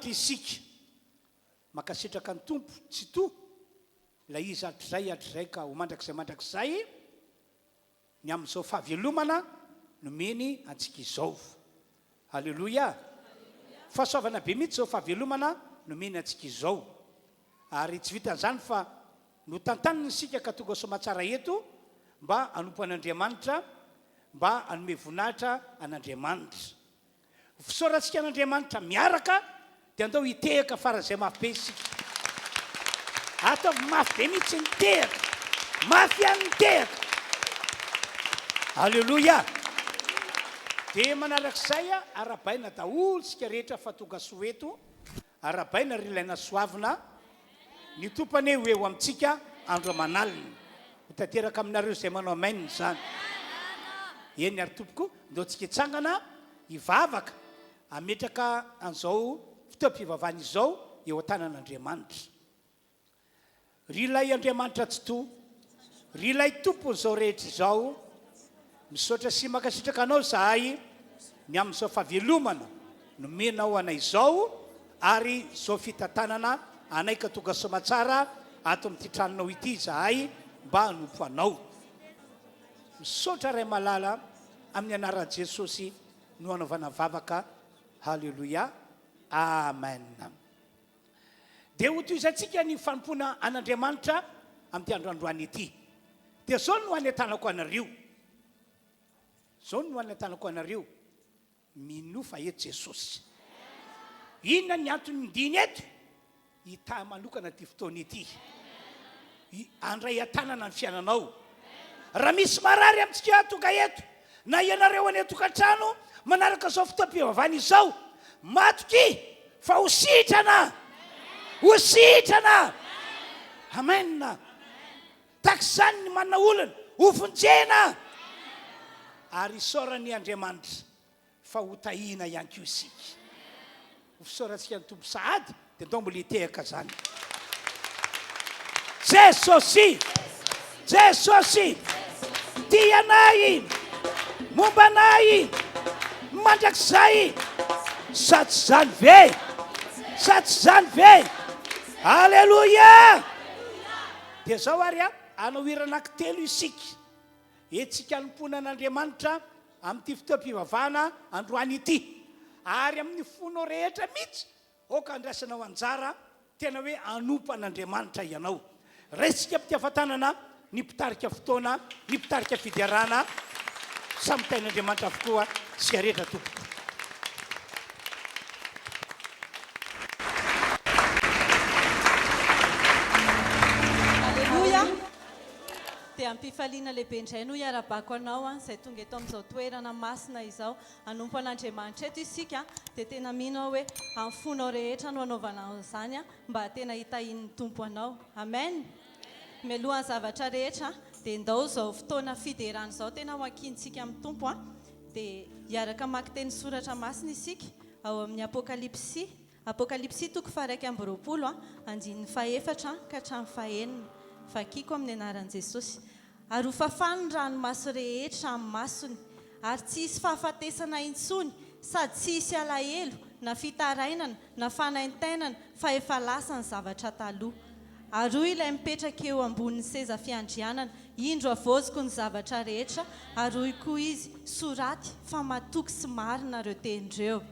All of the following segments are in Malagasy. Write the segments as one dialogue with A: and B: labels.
A: Andriamanitra isika. Mankasitraka ny Tompo Tsitoha, ilay Izy hatrizay hatrizay ka ho mandrakizay mandrakizay, ny amin'izao fahavelomana nomeny antsika izao. Aleloia! Fahasoavana be mihitsy izao fahavelomana nomeny antsika izao. Ary tsy vitan'izany fa notantaniny isika ka tonga soamatsara eto mba hanompo an'Andriamanitra, mba hanome voninahitra an'Andriamanitra. Ho fisaorantsika an'Andriamanitra miaraka dia andao hitehaka faran'izay mafy be isika. Ataovy mafy be mihitsy ny tehaka. Mafy ihany ny tehaka. Aleloia. Dia manarak'izay arahabaina daholo isika rehetra fa tonga soa eto. Arahabaina ry ilay nasoavina. Ny Tompo anie ho eo amintsika andro aman'alina. Ho tanteraka aminareo izay manao amen izany. Eny ary tompoko, ndao tsika hitsangana hivavaka, hametraka an'izao fotoam-pivavahana izao eo an-tanan'Andriamanitra. Ry ilay Andriamanitra Tsitoha, ry ilay Tompon'izao rehetra izao, misaotra sy mankasitraka Anao izahay ny amin'izao fahavelomana nomenao anay izao ary izao fitantanana anay ka tonga soamatsara ato amin'ity tranonao ity izahay mba hanompo Anao. Misaotra Ray malala, amin'ny anaran'i Jesosy no anaovana vavaka, Haleloia, Amen. Dia hotohizantsika ny fanompoana an'Andriamanitra amin'ity andro androany ity. Dia izao no anentanako anareo, izao no anentanako anareo, minoa fa eto Jesosy. Inona ny antony nidiny eto? Hitahy manokana ity fotoana ity. Handray an-tanana ny fiainanao. Raha misy marary amintsika tonga eto, na ianareo any an-tokantrano manaraka izao fotoam-pivavahana izao, matokia fa ho sitrana! Ho sitrana! Amen! Tahaka izany ny manana olana, ho vonjena! Ary isaorany Andriamanitra fa ho tahiana ihany koa isika. Ho fisaorantsika ny Tompo sahady dia ndao mbola hitehaka izany. Jesosy! Jesosy! Tia anay! Momba anay! Mandrakizay! Sa tsy izany ve? Sa tsy izany ve? Aleloia! Dia izao ary a, hanao hira anankitelo isika. Hetsika hanompoana an'Andriamanitra amin'ity fotoam-pivavahana androany ity, ary amin'ny fonao rehetra mihitsy, aoka handraisanao anjara tena hoe hanompo an'Andriamanitra ianao. Raisintsika am-pitiavan-tanana ny mpitarika fotoana, ny mpitarika fiderana, samy tahin'Andriamanitra avokoa isika rehetra tompoko.
B: Aleloia! Dia am-pifaliana lehibe indray no iarahabako anao izay tonga eto amin'izao toerana masina izao hanompo an'Andriamanitra eto isika dia tena mino aho hoe amin'ny fonao rehetra no hanaovanao an'izany mba tena hitahian'ny Tompo anao. Amen! Mialohan'ny zavatra rehetra dia ndao izao fotoana fiderana izao tena ho ankinintsika amin'ny Tompo dia hiaraka hamaky teny soratra masina isika ao amin'ny Apokalypsy Apokalypsy toko faha-21, andininy fahefatra ka hatramin'ny fahenina. Vakiko amin'ny anaran'i Jesosy. Ary hofafany ny ranomaso rehetra amin'ny masony, ary tsy hisy fahafatesana intsony, sady tsy hisy alahelo, na fitarainana, na fanaintainana, fa efa lasa ny zavatra taloha. Ary hoy ilay mipetraka eo ambonin'ny seza fiandrianana, Indro havaoziko ny zavatra rehetra, ary hoy koa izy, Soraty, fa matoky sy marina ireo teny ireo.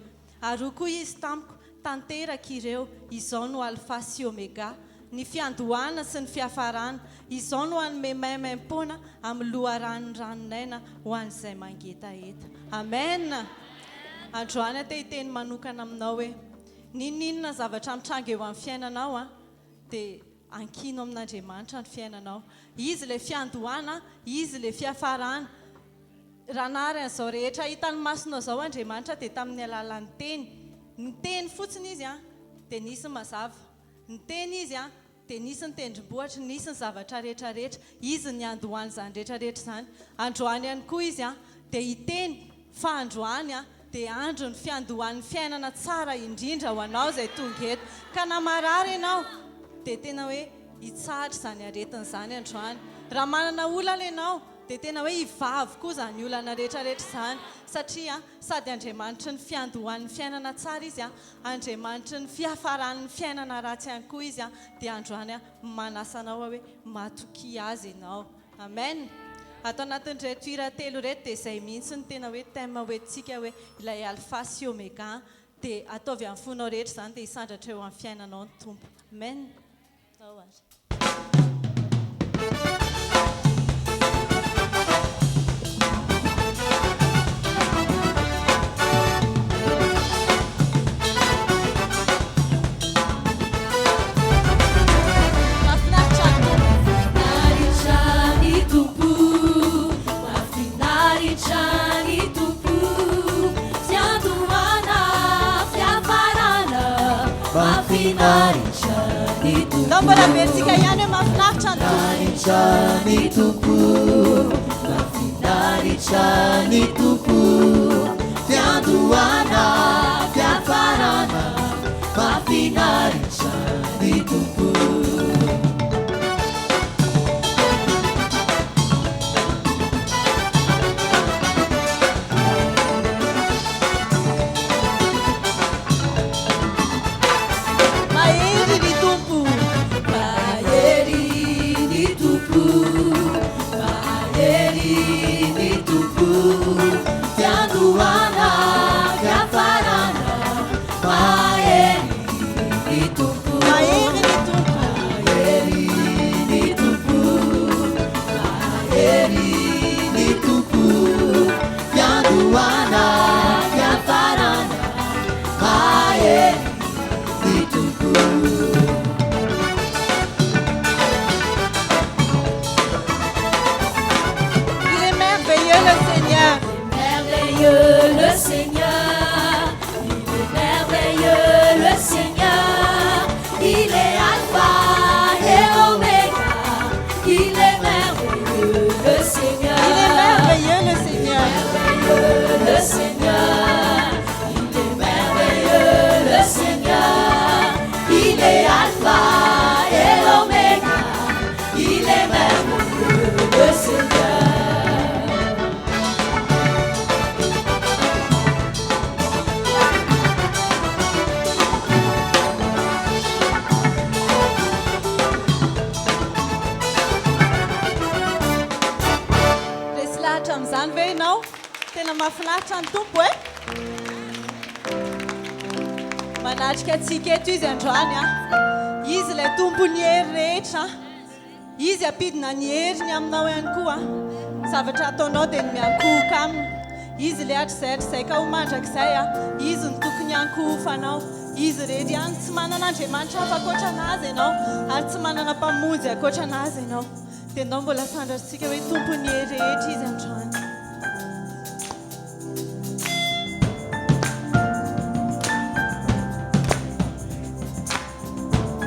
B: Ary hoy koa izy tamiko, Tanteraka ireo, izao no Alfa sy Omega, ny fiandohana sy ny fiafarana, izao no hanome maimaimpoana amin'ny loharanon'ny ranon'aina ho an'izay mangetaheta. Amen! Androany aho te hiteny manokana aminao hoe, n'inon'inona zavatra mitranga eo amin'ny fiainanao an, dia ankino amin'Andriamanitra ny fiainanao. Izy ilay fiandohana, Izy ilay fiafarana. Raha nahary an'izao rehetra hitan'ny masonao izao Andriamanitra dia tamin'ny alalan'ny teny. Niteny fotsiny Izy an, dia nisy ny mazava. Niteny Izy an, dia nisy ny tendrombohitra, nisy ny zavatra rehetra rehetra. Izy no niandohan'izany rehetra rehetra izany. Androany ihany koa Izy an, dia hiteny fa androany an, dia andron'ny fiandohan'ny fiainana tsara indrindra ho anao izay tonga eto. Ka na marary ianao dia tena hoe hitsahatra izany aretina izany androany. Raha manana olana ianao. Dia tena hoe hivaha avokoa izany olana rehetra rehetra izany satria sady Andriamanitry ny fiandohan'ny fiainana tsara Izy, Andriamanitry ny fiafaran'ny fiainana ratsy ihany koa Izy, dia androany manasa anao aho hoe matokia Azy ianao. Amen! Ato anatin'ireto hira telo ireto dia izay mihitsy no tena hoe thème hoentintsika hoe ilay Alpha sy Omega dia ataovy amin'ny fonao rehetra izany dia hisandratra eo amin'ny fiainanao ny Tompo. Amen! Ao ary. Mahafinaritra ny Tompo.
C: Mahafinaritra ny Tompo, mahafinaritra ny Tompo, fiandohana, fiafarana, mahafinaritra ny Tompo.
B: Ndao mbola averintsika ihany hoe mahafinaritra ny Tompo.
C: Mahafinaritra ny Tompo, mahafinaritra ny Tompo, fiandohana, fiafarana, mahafinaritra ny Tompo.
B: Mahery ny Tompo.
C: Mahery ny Tompo, mahery ny Tompo, fiandohana, fiafarana, mahery ny Tompo.
B: Mahery ny Tompo.
C: Mahery ny Tompo, mahery ny Tompo, fiandohana, fiafarana, mahery ny Tompo.
B: Il est merveilleux le Seigneur.
C: Merveilleux le Seigneur, il est merveilleux le Seigneur, il est Alpha et Oméga, il est merveilleux le Seigneur.
B: Il est merveilleux le Seigneur.
C: Merveilleux le Seigneur, il est merveilleux le Seigneur, il est Alpha et l'Oméga, il est merveilleux le Seigneur.
B: Resy lahatra amin'izany ve ianao? Tena mahafinaritra ny Tompo e! Manatrika antsika eto Izy androany an. Izy ilay Tompon'ny hery rehetra. Izy hampidina ny heriny aminao ihany koa. Zavatra ataonao dia ny miankohoka Aminy. Izy ilay hatrizay hatrizay ka ho mandrakizay. Izy no tokony hiankohofanao. Izy irery ihany. Tsy manana Andriamanitra hafa ankoatra an'Azy ianao, ary tsy manana Mpamonjy ankoatra an'Azy ianao. Dia ndao mbola sandratritsika hoe Tompon'ny hery rehetra Izy androany.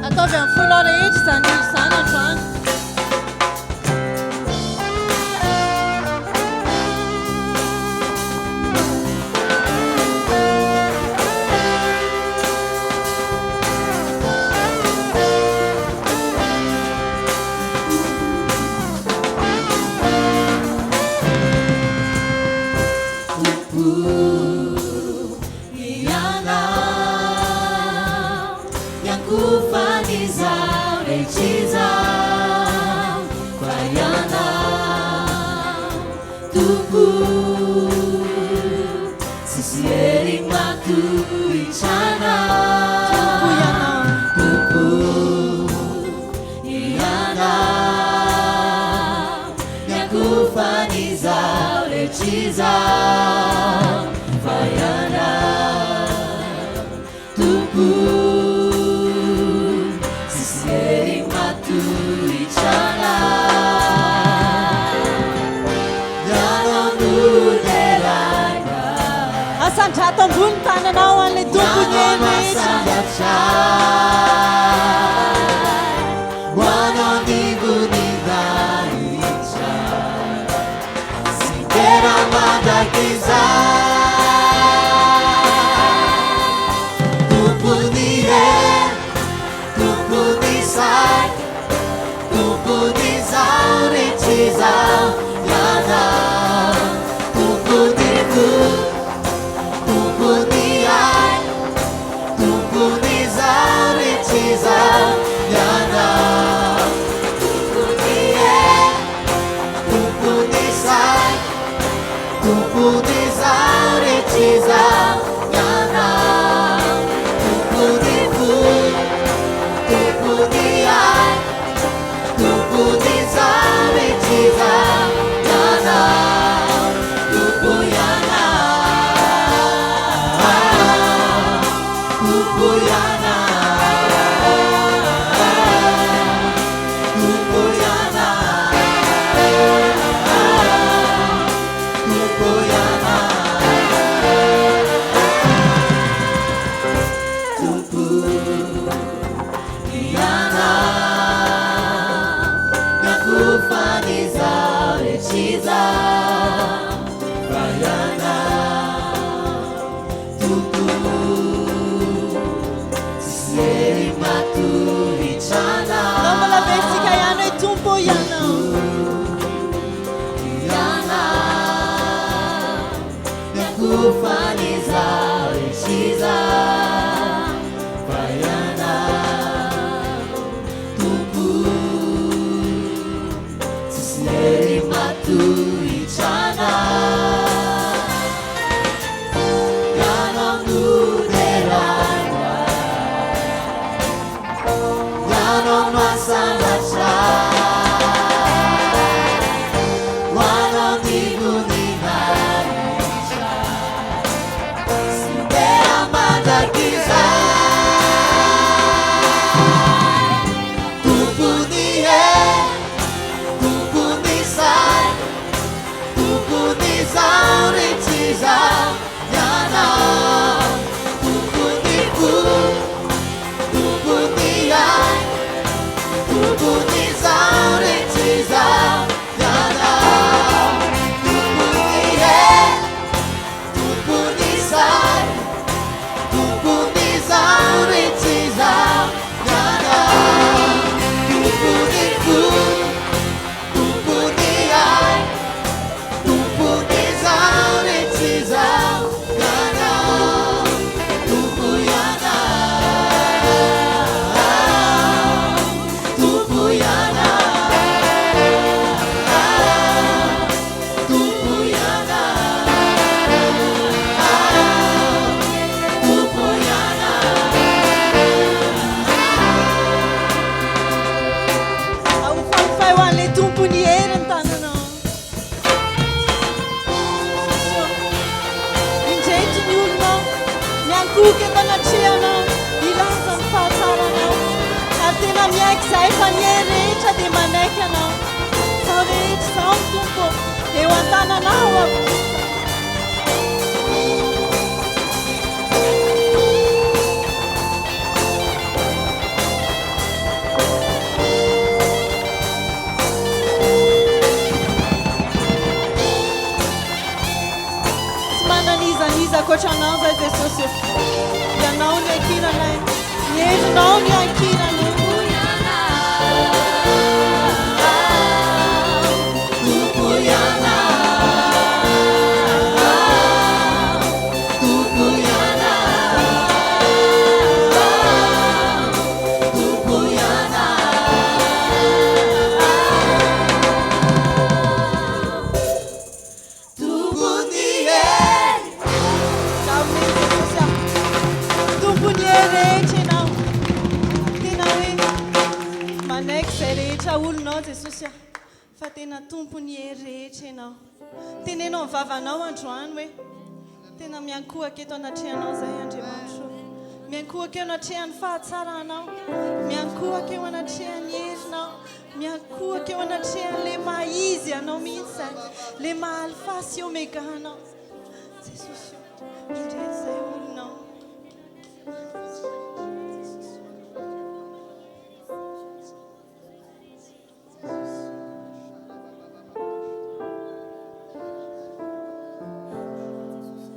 B: Ataovy amin'ny fonao rehetra izany hira izany androany. Tompo ianao. Asandrato ambony ny tananao an'ilay Tompon'ny hery rehetra. Nao mbola averintsika ihany hoe Tompo Ianao. Ahofahofay ho an'ilay Tompo ny hery ny tananao. Indreto ny olonao, miankohoka eto anatrehanao, hilaza ny fahatsaranao. Ary tena miaiky izahay fa ny hery rehetra dia manaiky Anao. Izao rehetra izao ny Tompo, eo an-tananao avokoa. Tsy manana iza n'iza ankoatra Anao izay Jesosy ô. Ianao no iankinanay, ny herinao no iankinanay. Amen Jesosy a. Tompon'ny hery rehetra Ianao. Tena hoe manaiky izay rehetra olonao Jesosy a. Fa tena Tompon'ny hery rehetra Ianao. Teneno amin'ny vavanao androany hoe tena miankohaka eto anatrehanao izahay Andriamanitra o. Miankohaka eo anatrehan'ny fahatsaranao. Miankohaka eo anatrehan'ny herinao. Miankohaka eo anatrehan'ilay maha izy anao mihitsy izahay. Ilay maha Alpha sy Omega anao. Jesosy o, indreto izahay olonao.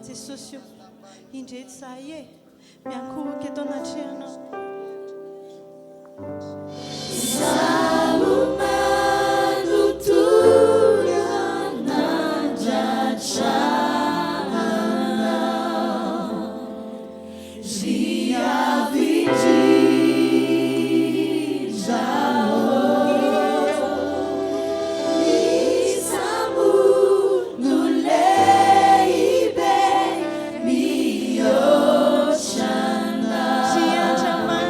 B: Jesosy o, indreto izahay e, miankohoka eto anatrehanao. Ry Andriamanitra.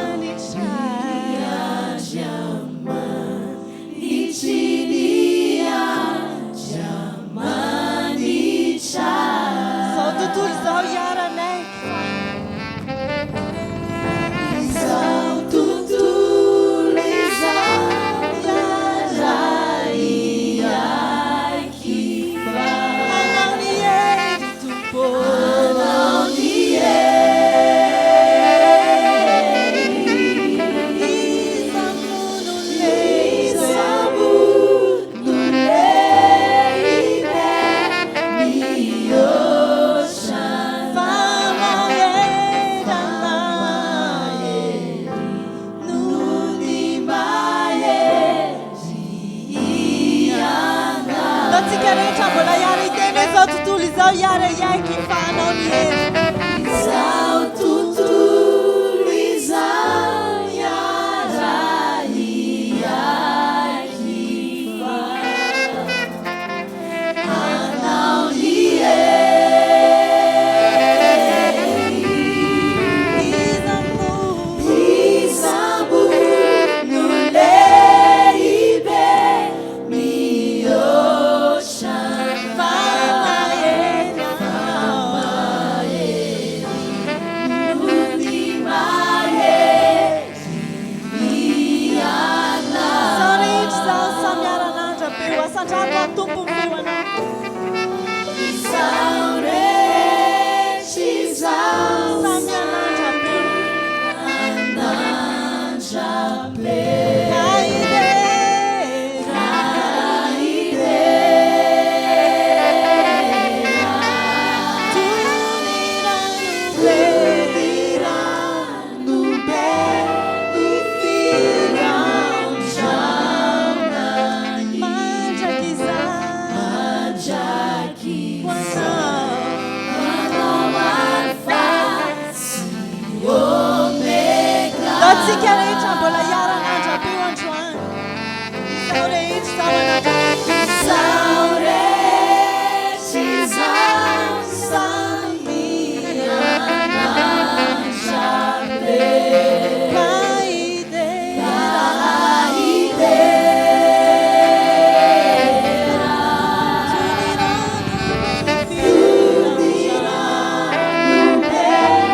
B: Antsika rehetra mbola hiara-hiteny hoe izao tontolo izao hiara-hiaiky fa hanao ny hery.
C: Izao tontolo izao hiara-hiaiky fa hanao ny hery.
B: Iza moa.
C: Iza moa no lehibe mihoatra
B: Fa mahery Anao.
C: Noho ny mahery Anao.
B: Izao rehetra izao samy hiara-hanandra-peo asandrato amin'ny Tompo ny feo anao.
C: Izao rehetra izao
B: Samy hanandra-peo.
C: Hanandra-peo.
B: Ka hidera. Toy ny ranobe.
C: Ny ranobe no firandrana
B: Mandrakizay.
C: Mandrakizay.
B: Ho anao.
C: Anao Alfa sy Omega.
B: Antsika rehetra mbola hiara-hanandra-peo androany. Izao rehetra izao hanandra-peo.
C: Izao rehetra izao samy hanandra-peo.
B: Ka hidera.
C: Hidera.
B: Toy ny ranobe no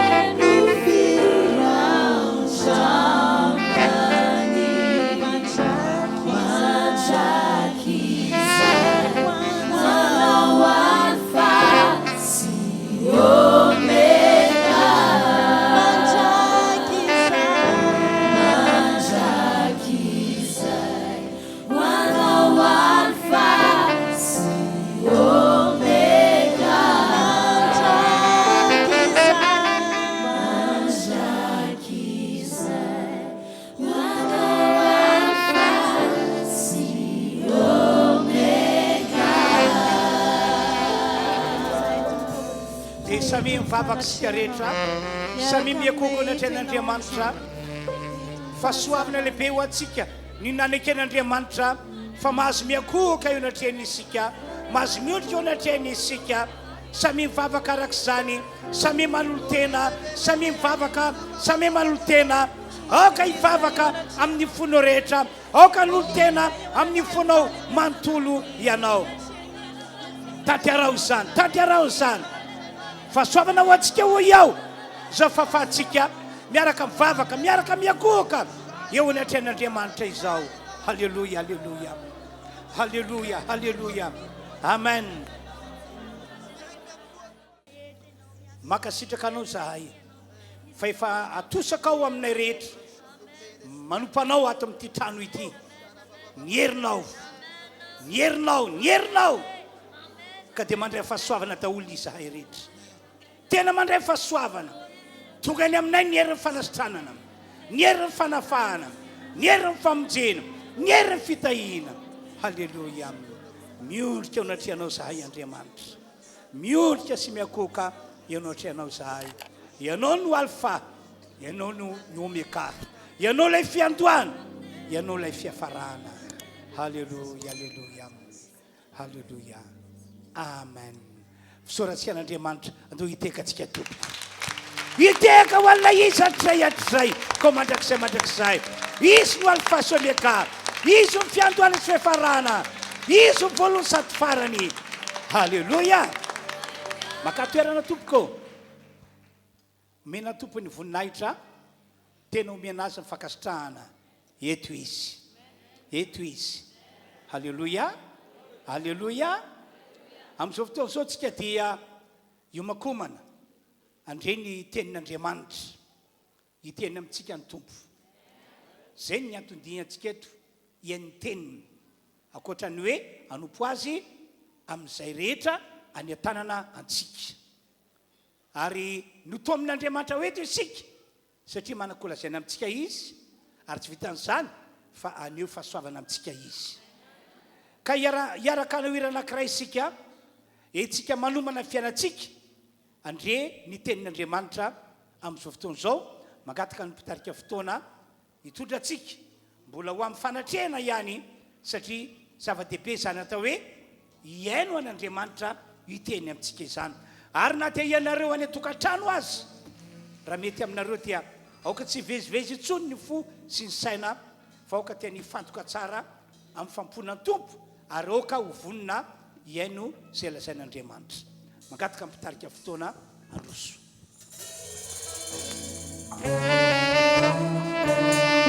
C: Ranobe no firandrana Mandrakizay. Anao Alfa sy Omega. Mandrakizay. Ho anao Alfa sy Omega. Mandrakizay. Ho anao Alfa sy Omega.
A: Dia samia mivavaka isika rehetra, samia miakoako anatrehan'Andriamanitra. Fahasoavana lehibe ho antsika ny naneken'Andriamanitra fa mahazo miakohoka eo anatrehany isika, mahazo miondrika eo anatrehany isika. Samia mivavaka araka izany, samia manolo-tena, samia mivavaka, samia manolo-tena. Aoka hivavaka amin'ny fonao rehetra, aoka hanolo-tena amin'ny fonao manontolo ianao. Tanteraho izany, tanteraho izany. Fahasoavana ho antsika hoy aho, izao fahafahantsika miaraka mivavaka, miaraka miankohoka eo anatrehan'Andriamanitra izao. Haleloia, haleloia. Haleloia, haleloia. Amen. Mankasitraka anao izahay fa efa atosakao aminay rehetra manompo anao ato amin'ity trano ity ny herinao, ny herinao, ny herinao ka dia mandray fahasoavana daholo izahay rehetra. Tena mandray fahasoavana. Tonga any aminay ny herin'ny fanasitranana, ny herin'ny fanafahana, ny herin'ny famonjena, ny herin'ny fitahiana. Haleloia. Miondrika eo anatrehanao izahay Andriamanitra. Miondrika sy miankohoka eo anatrehanao izahay. Ianao no Alfa, Ianao no ny Omega. Ianao ilay fiandohana, Ianao ilay fiafarana. Haleloia, haleloia. Haleloia. Amen. Fisaorantsika an'Andriamanitra. Andao hitehaka antsika tompoko. Hitehaka ho an'ilay Izy hatrizay hatrizay, koa mandrakizay mandrakizay. Izy no Alfa sy Omega. Izy no fiandohana sy fiafarana. Izy no voalohany sady farany. Haleloia. Maka toerana tompoko. Omena Tompo ny voninahitra, tena omena Azy ny fankasitrahana. Eto Izy. Eto Izy. Haleloia. Haleloia. Amin'izao fotoana izao tsika dia hiomakomana handre ny tenin'Andriamanitra. Hiteny amintsika ny Tompo. Izay ny anton-diantsika eto, hihaino ny teniny. Ankoatra ny hoe hanompo Azy amin'izay rehetra any an-tanana antsika. Ary notoamin'Andriamanitra ho eto isika, satria manan-kolazaina amintsika Izy, ary tsy vitan'izany, fa haneho fahasoavana amintsika Izy. Ka hiara, hiaraka hanao hira anankiray isika, entsika manomana ny fiainantsika handre ny Tenin'Andriamanitra amin'izao fotoana izao, mangataka ny mpitarika fotoana hitondra antsika mbola ho amin'ny fanatrehana ihany satria zava-dehibe izany atao hoe hihaino an'Andriamanitra hiteny amintsika izany. Ary na dia ianareo any an-tokantrano aza, raha mety aminareo dia aoka tsy hivezivezy intsony ny fo sy ny saina fa aoka tena hifantoka tsara amin'ny fanompoana ny Tompo ary aoka ho vonona hihaino izay lazain'Andriamanitra. Mangataka ny mpitarika fotoana handroso.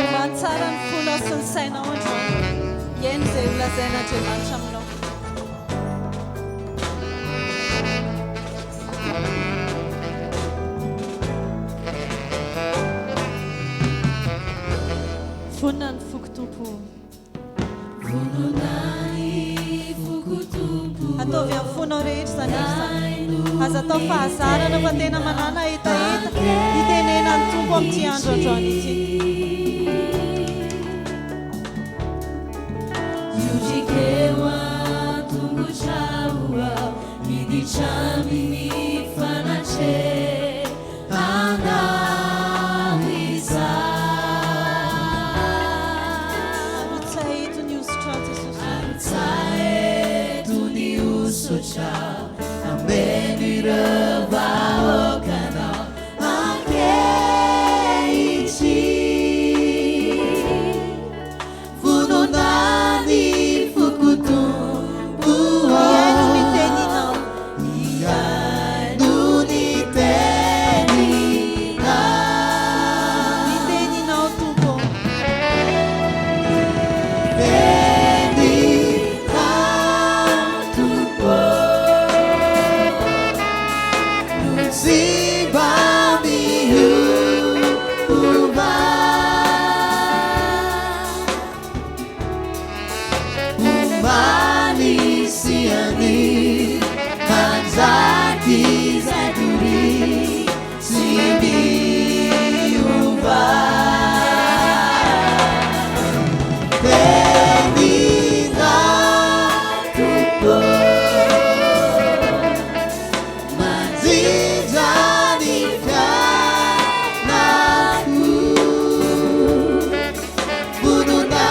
B: Omano tsara ny fonao sy ny sainao androany. Hihaino izay ho lazain'Andriamanitra aminao. Vonona ny foko Tompo o.
C: Vonona ny foko Tompo o.
B: Ataovy amin'ny fonao rehetra izany hira izany. Aza atao fahazarana fa tena manàna hetaheta hitenena ny Tompo amin'ity andro androany ity.
C: Miondrika eo an-tongotrao aho, miditra amin'ny fanatrehanao izaho.
B: Arotsahy eto ny hosotrao Jesosy o.
C: Arotsahy eto ny hosotrao, ameno ireo vahoakanao ankehitriny. Vonona ny foko Tompo ô.
B: Hihaino ny teninao.
C: Hihaino ny teninao.
B: Ny teninao Tompo ô.
C: Teninao Tompo ô. No tsy mba miova. Omaly sy anio mandrakizay doria tsy miova. Teninao Tompo Mandrindra ny fiainako. Vonona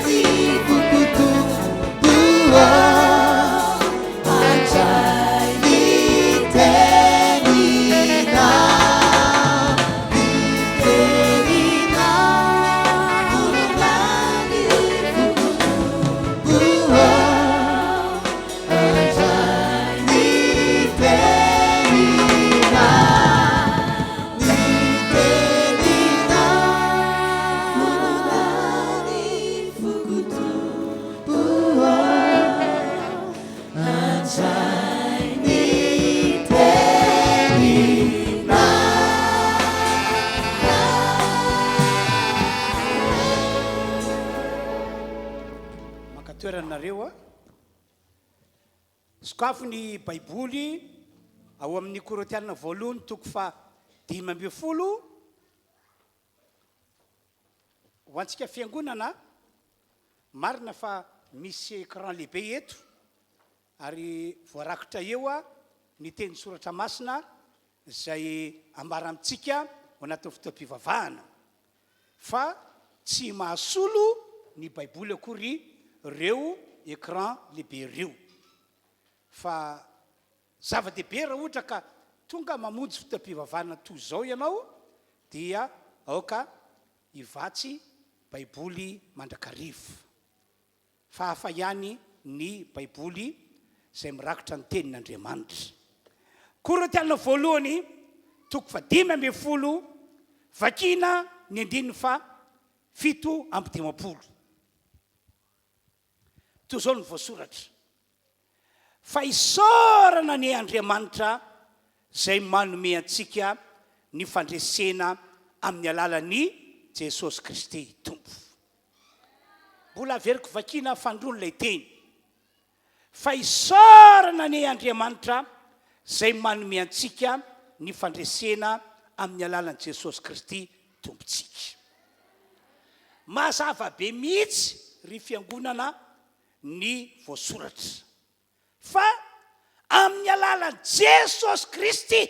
C: ny foko Tompo ô, handray ny teninao, ny teninao. Vonona ny foko Tompo ô. Handray ny teninao, ny teninao. Vonona ny foko Tompo ô, handray ny teninao.
A: Maka toerana nareo a. Sokafo ny Baiboly ao amin'ny Korintiana voalohany toko faha 15. Ho antsika fiangonana, marina fa misy écran lehibe eto ary voarakitra eo ny teny soratra masina izay ambara amintsika ao anatin'ny fotoam-pivavahana. Fa tsy mahasolo ny baiboly akory reo écran lehibe reo. Fa zava-dehibe raha ohatra ka tonga mamonjy fotoam-pivavahana toy izao ianao dia aoka hivatsy baiboly mandrakariva. Fa hafa ihany ny Baiboly izay mirakitra ny Tenin'Andriamanitra. Korintiana voalohany toko fahadimy ambin'ny folo, vakina ny andininy faha 57. Toy izao no voasoratra, Fa isaorana anie Andriamanitra izay manome antsika ny fandresena amin'ny alalan'i Jesosy Kristy Tompo. Mbola averiko vakiana fanindroany ilay teny. Fa isaorana anie Andriamanitra izay manome antsika ny fandresena amin'ny alalan'i Jesosy Kristy Tompontsika. Mazava be mihitsy ry fiangonana. ny voasoratra fa amin'ny alalan'i Jesosy Kristy,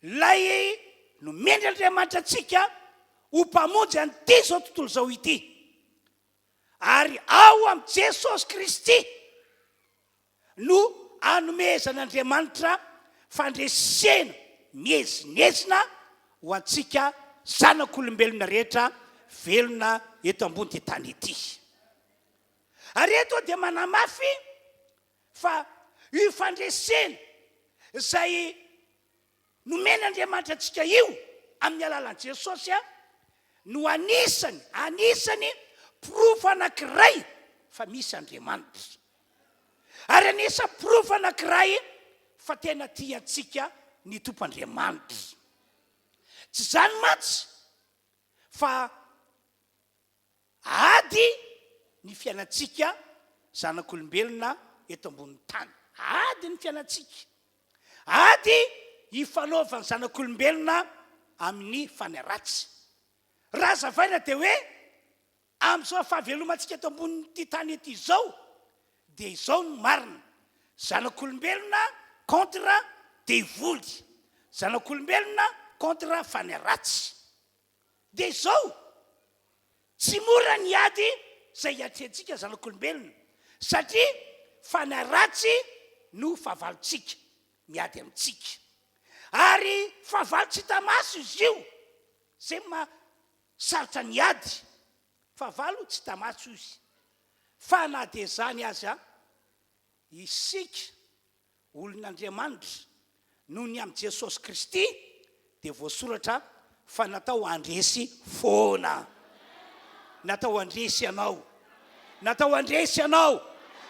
A: Ilay nomendr'Andriamanitra antsika ho Mpamonjy an'ity izao tontolo izao ity, ary ao amin'i Jesosy Kristy no anomezan'Andriamanitra fandresena miezinezina ho antsika zanak'olombelona rehetra velona eto ambon'ity tany ity. Ary eto aho dia manamafy fa io fandresena izay nomen'Andriamanitra antsika io amin'ny alalan'i Jesosy no anisany, anisany porofo anankiray fa misy Andriamanitra. Ary anisan'ny porofo anankiray fa tena tia antsika ny Tompo Andriamanitra. Tsy izany mantsy fa Ady ny fiainantsika zanak'olombelona eto ambonin'ny tany. Ady ny fiainantsika. Ady ifanaovan'ny zanak'olombelona amin'ny fanahy ratsy. Raha hazavaina dia hoe amin'izao fahavelomantsika eto ambonin'ity tany ity izao dia izao no marina, zanak'olombelona contre devoly, zanak'olombelona contre fanahy ratsy. Dia izao, tsy mora ny ady izay iatrehantsika zanak'olombelona, satria fanahy ratsy no fahavalontsika, miady amintsika. Ary fahavalo tsy hita maso izy io, izay no maha sarotra ny ady. Fahavalo tsy hita maso izy. Fa na dia izany aza, isika Olon'Andriamanitra, noho ny amin'i Jesosy Kristy, dia voasoratra fa natao handresy foana. Natao handresy ianao. Natao handresy ianao.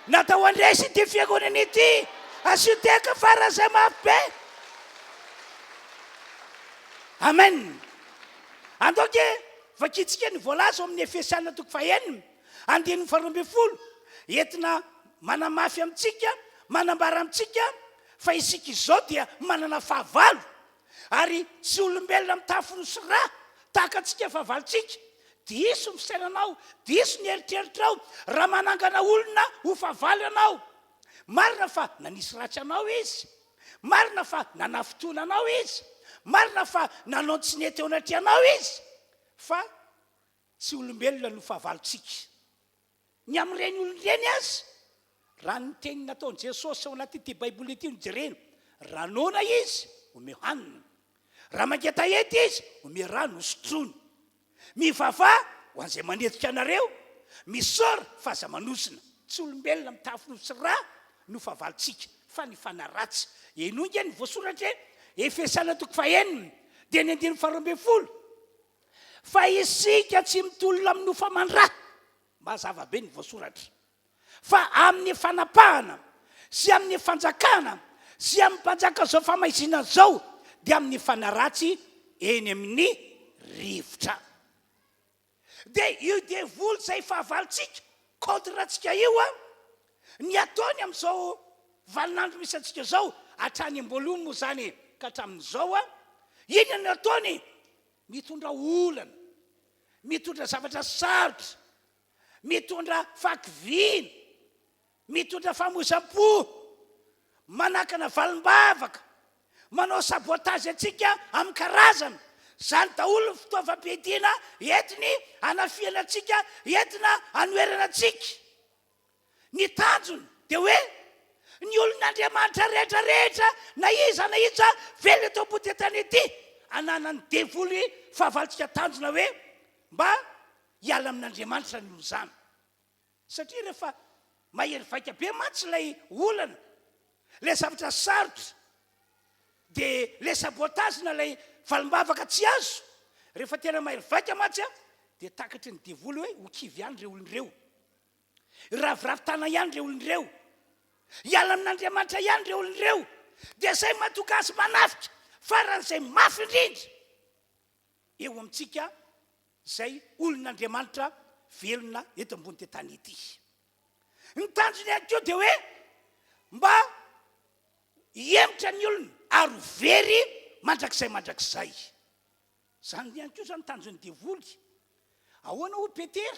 A: Natao handresy ity fiangonana ity. Asio tehaka faran'izay mafy be. Amen. Andao ange vakintsika ny voalaza ao amin'ny Efesiana toko fahenina. Andininy faharoa 12, entina manamafy amintsika, manambara amintsika fa isika izao dia manana fahavalo, ary tsy olombelona mitafy nosy sy ra tahaka antsika fahavalontsika. Diso ny fisainanao, diso ny eritreritrao raha manangana olona ho fahavalo ianao. Marina fa nanisy ratsy anao izy, marina fa nanafintohina anao izy, marina fa nanao ny tsy nety eo anatrehanao izy, fa Tsy olombelona no fahavalontsika. Ny amin'ireny olona ireny aza, raha ny teny nataon'i Jesosy ao anatin'ity Baiboly ity no jerena, raha noana izy, omeo hanina. Raha mangetaheta izy, omeo rano hosotroiny. Mivavaha ho an'izay manenjika anareo, misaora fa aza manozona. Tsy olombelona mitafy nofo sy ra no fahavalontsika, fa ny fanahy ratsy. Henoy ange ny voasoratra e! Efesiana toko fahenina, dia ny andininy faharoa 12. Fa isika tsy mitolona amin'ny nofo aman-dra, mazava be ny voasoratra, fa amin'ny fanapahana sy amin'ny fanjakana sy amin'ny mpanjaka izao famaizinana izao, dia amin'ny fanahy ratsy eny amin'ny rivotra. Dia io devoly izay fahavalontsika, contre antsika io an, ny ataony amin'izao vaninandro misy antsika izao, hatrany am-boalohany moa izany e, ka hatramin'izao an, inona no ataony? Mitondra olana, mitondra zavatra sarotra, mitondra fahakiviana, mitondra famoizam-po, manakana valim-bavaka, manao sabotage antsika amin'ny karazana. Izany daholo ny fitaovam-piadiana entiny hanafihana antsika, entina hanoherana antsika. Ny tanjony dia hoe ny olon'Andriamanitra rehetra rehetra na iza na iza velona eto ambody tany ety, ananan'ny devoly fahavalontsika tanjona hoe mba hiala amin'Andriamanitra ny olon'izany. Satria rehefa mahery vaika be mantsy ilay olana, ilay zavatra sarotra, dia ilay sabotage na ilay valim-bavaka tsy azo, rehefa tena mahery vaika mantsy dia takatry ny devoly hoe ho kivy ihany ireo olona ireo. Hiraviravy tana ihany ireo olona ireo. Hiala amin'Andriamanitra ihany ireo olona ireo. Dia izay mahatonga azy manafika faran'izay mafy indrindra eo amintsika izay olon'Andriamanitra velona eto ambony tany ity. Ny tanjony ihany koa dia hoe mba hihemotra ny olona ary ho very mandrakizay mandrakizay. Izany ihany koa izany tanjon'ny devoly. Ahoana hoy Petera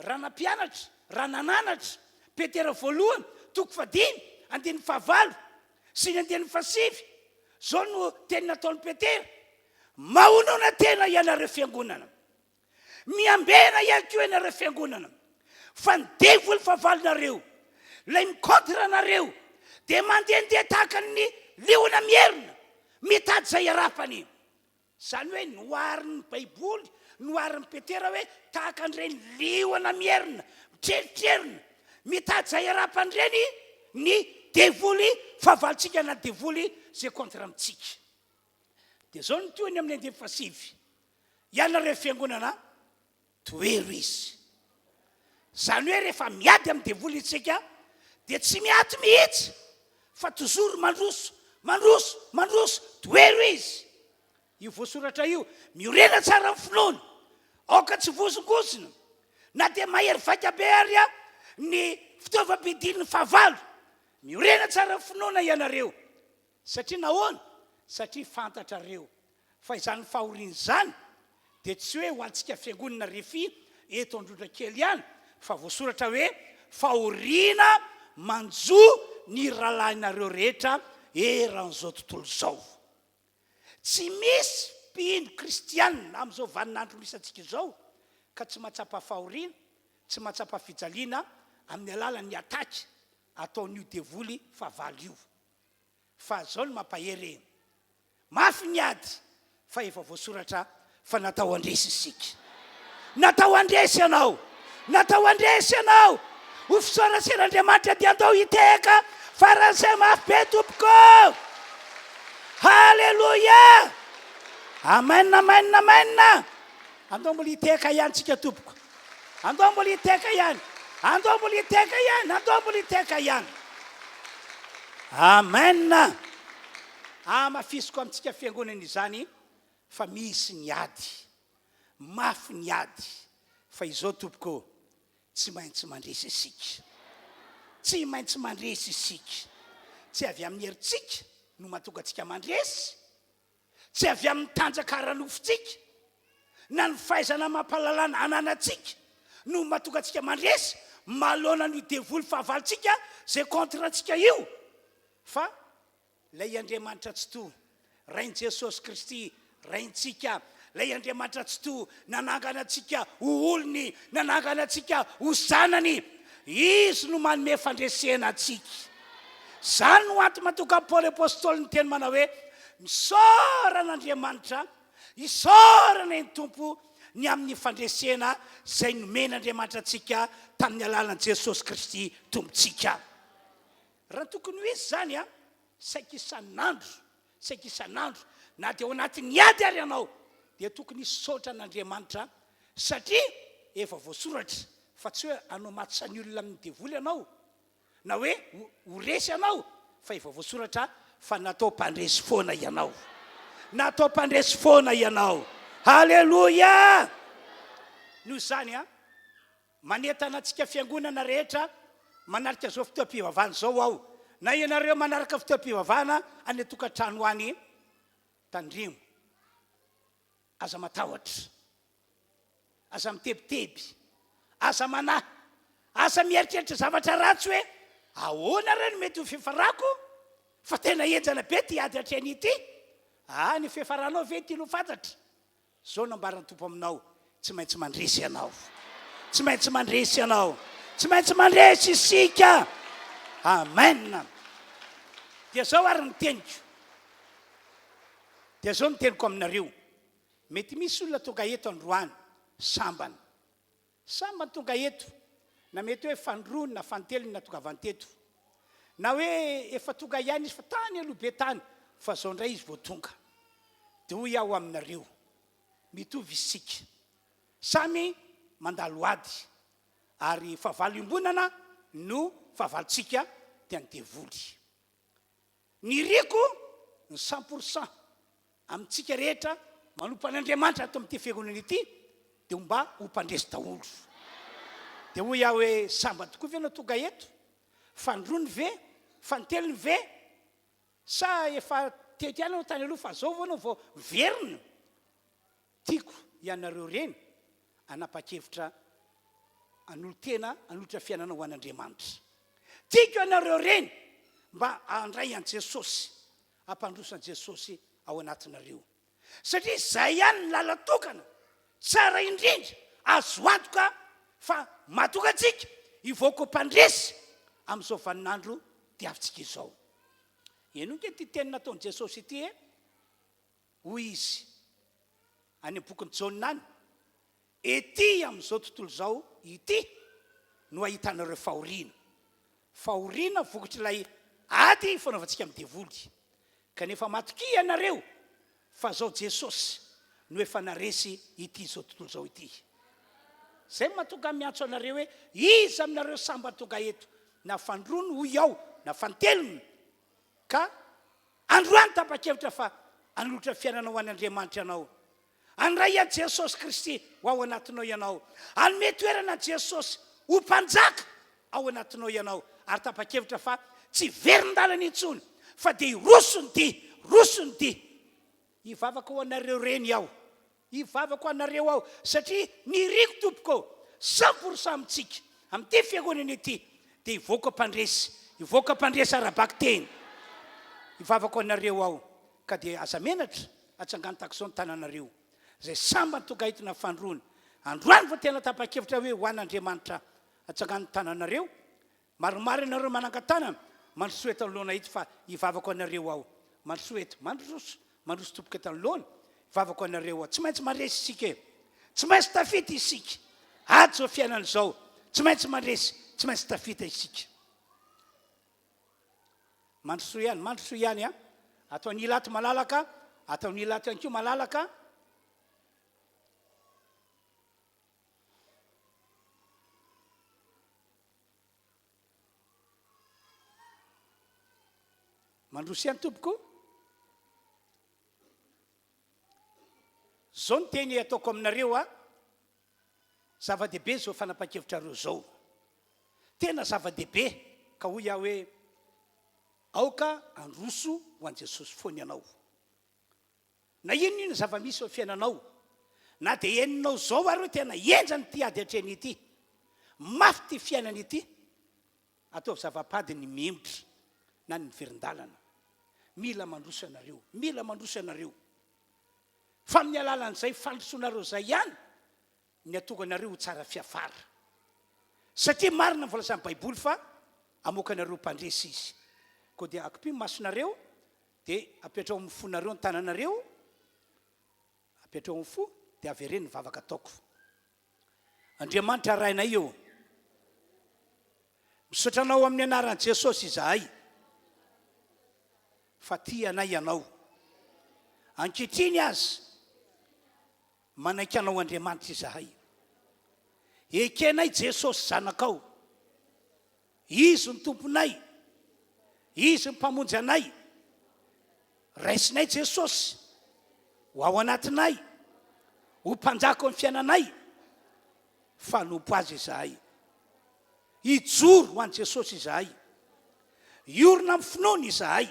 A: raha nampianatra? raha nananatra, Petera voalohany, toko fahadimy, andininy fahavalo sy ny andininy fahasivy, izao no teny nataon'i Petera, Mahonona tena ianareo fiangonana. Miambena ihany koa ianareo fiangonana, fa ny devoly fahavalonareo, ilay mi-contre anareo, dia mandehandeha tahaka ny liona mierona, mitady izay harapany. Izany hoe noharin'ny Baiboly, noharin'i Petera hoe tahaka an'ireny liona mierona, mitreritrerona, mitady izay harapany ireny ny devoly fahavalontsika na devoly izay contre amintsika. Dia izao no tohiny amin'ny andininy fahasivy, Ianareo fiangonana, tohero izy. Izany hoe rehefa miady amin'ny devoly isika dia tsy miato mihitsy fa toujours mandroso, mandroso, mandroso, tohero izy. Io voasoratra io, miorena tsara amin'ny finoana, aoka tsy vozongozona, na dia mahery vaika be ary ny fitaovam-piadian'ny fahavalo, miorena tsara amin'ny finoana ianareo. Satria nahoana? Satria fantatrareo fa izany fahoriana izany dia tsy hoe ho antsika fiangonana Refi eto Androndrakely ihany fa voasoratra hoe fahoriana manjo ny rahalahinareo rehetra eran'izao tontolo izao. Tsy misy mpino kristianina amin'izao vaninandro misy antsika izao ka tsy mahatsapa fahoriana, tsy mahatsapa fijaliana amin'ny alalan'ny attaque ataon'io devoly fahavalo io. Fa zao no mampahery e! Mafy ny ady fa efa voasoratra fa natao handresy isika. Natao handresy ianao! Natao handresy ianao! Ho fisaoransen'Andriamanitra dia andao hitehaka faran'izay mafy be tompoko! Haleloia! Amen amen amen! Andao mbola hitehaka ihany tsika tompoko. Andao mbola hitehaka ihany. Andao mbola hitehaka ihany. Andao mbola hitehaka ihany. Amen. Hamafisiko amintsika fiangonana izany fa misy ny ady. Mafy ny ady. Fa izao tompoko, tsy maintsy mandresy isika. Tsy maintsy mandresy isika. Tsy avy amin'ny herintsika no mahatonga antsika mandresy. Tsy avy amin'ny tanjaka ara-nofontsika na ny fahaizana amam-pahalalana ananantsika no mahatonga antsika mandresy manoloana an'io devoly fahavalontsika izay contre antsika io, fa ilay Andriamanitra Tsitoha, Rain'i Jesosy Kristy, Raintsika, ilay Andriamanitra Tsitoha nanangana antsika ho olony, nanangana antsika ho zanany, Izy no manome fandresena antsika. Izany no antony mahatonga an'i Paoly Apostoly niteny manao hoe, Misaora an'Andriamanitra, isaorana ny Tompo ny amin'ny fandresena izay nomen'Andriamanitra antsika tamin'ny alalan'i Jesosy Kristy Tompontsika. Raha tokony ho izy izany, saika isan'andro, saika isan'andro, na dia ao anatin'ny ady ary ianao, dia tokony hisaotra an'Andriamanitra satria efa voasoratra fa tsy hoe hanao match nul amin'ny devoly ianao, Na hoe ho resy ianao fa efa voasoratra fa natao mpandresy foana ianao. Natao mpandresy foana ianao. Haleloia! Noho izany an, manentana antsika fiangonana rehetra manarika izao fotoam-pivavahana izao aho, na ianareo manaraka fotoam-pivavahana any an-tokantrano any, tandremo. Aza matahotra. Aza mitebiteby. Aza manahy. Aza mieritreritra zavatra ratsy hoe, Ahoana re no mety ho fiafarako? Fa tena henjana be ity ady atrehina ity. Ah, ny fiafaranao ve tiany ho fantatra? Izao no ambaran'ny Tompo aminao, tsy maintsy mandresy ianao. Tsy maintsy mandresy ianao. Tsy maintsy mandresy isika. Amen. Dia izao ary ny teniko. Dia izao no teniko aminareo, mety misy olona tonga eto androany, sambany. Sambany tonga eto, na mety hoe fanindroany na fanintelony natongavany teto. Na hoe efa tonga ihany izy fa tany aloha be tany, fa izao indray izy vao tonga. Dia hoy aho aminareo, mitovy isika. Samy mandalo ady, ary fahavalo iombonana no fahavalontsika dia ny devoly. Niriko ny cent pour cent amintsika rehetra manompo an'Andriamanitra ato amin'ity fiangonana ity dia ho mba ho mpandresy daholo. Dia hoy aho hoe sambany tokoa ve ianao tonga eto? Fanindroany ve? Fanintelony ve? Sa efa teto ihany ianao tany aloha fa zao vao ianao vao miverina? Tiako ianareo reny hanapa-kevitra. Hanolo-tena hanolotra fiainana ho an'Andriamanitra. Tiako ianareo reny mba handray an'i Jesosy, hampandroso an'i Jesosy ao anatinareo. Satria izay ihany ny lalan-tokana tsara indrindra azo antoka fa mahatonga antsika hivoaka ho mpandresy amin'izao vaninandro diavintsika izao. Henoy ange ity teny nataon'i Jesosy ity e! Hoy izy any amin'ny bokin'i Jaona any, Ety amin'izao tontolo izao ity no ahitanareo fahoriana. Fahoriana vokatr'ilay ady ifanaovantsika amin'ny devoly. Kanefa matokia ianareo fa izao Jesosy no efa naresy ity izao tontolo izao ity. Izay no mahatonga ahy miantso anareo hoe, iza aminareo sambany tonga eto, na fandroany hoy aho, na fantelony, ka androany tapa-kevitra fa hanolotra fiainana ho an'Andriamanitra ianao. Handray an'i Jesosy Kristy ho ao anatinao ianao. Hanome toerana an'i Jesosy ho Mpanjaka ao anatinao ianao. Ary tapa-kevitra fa tsy hiverin-dalana intsony fa dia hiroso ny dia, roso ny dia. Hivavaka ho anareo reny aho. Hivavaka ho anareo aho satria niriko tompoko ô, 100% amintsika, amin'ity fiangonana ity dia hivoaka mpandresy, hivoaka mpandresy ara-bakiteny. Hivavaka ho anareo aho ka dia aza menatra, atsangano tahaka izao ny tananareo, izay sambany tonga eto na fandroana, androany vao tena tapa-kevitra hoe ho an'Andriamanitra aho, atsangano ny tananareo, Maromaro ianareo manangan-tanana, mandrosoa eto anoloana eto fa hivavaka ho anareo aho. Mandrosoa eto, mandroso, mandroso tompoko eto anoloana, hivavaka ho anareo aho. Tsy maintsy mandresy isika e. Tsy maintsy tafita isika. Ady izao fiainana izao. Tsy maintsy mandresy, tsy maintsy tafita isika. Mandrosoa ihany, mandrosoa ihany a. Ato an'ila ato malalaka, ato an'ila ato ihany koa malalaka. Mandroso ihany tompoko. Zao ny teny ataoko aminareo a, zava-dehibe zao fanapahan-kevitrareo zao. Tena zava-dehibe ka hoy aho hoe aoka handroso ho an'i Jesosy foana ianao. Na inona inona zava-misy eo fiainanao, na dia henonao izao ary hoe tena henjana ity ady atrehina ity, mafy ity fiainana ity, ataovy zava-pady ny mihemotra na ny miverin-dalana. Mila mandroso ianareo, mila mandroso ianareo. Fa amin'ny alalan'izay fandrosoanareo izay ihany ny hahatonga anareo ho tsara fiafara. Satria marina ny voalazan'ny Baiboly fa hamoaka anareo ho mpandresy Izy. Koa dia akipio ny masonareo, dia apetraho amin'ny fonareo ny tananareo, apetraho amin'ny fo, dia avereno ny vavaka ataoko. Andriamanitra Rainay ô, misaotra Anao amin'ny anaran'i Jesosy izahay, fa tia anay Ianao. Ankehitriny aza, Manaiky Anao Andriamanitra izahay. Ekenay Jesosy Zanakao. Izy no Tomponay. Izy no Mpamonjy anay. Raisinay Jesosy ho ao anatinay, ho Mpanjaka ao amin'ny fiainanay, fa hanompo Azy izahay. Hijoro ho an'i Jesosy izahay. Hiorina amin'ny finoana izahay.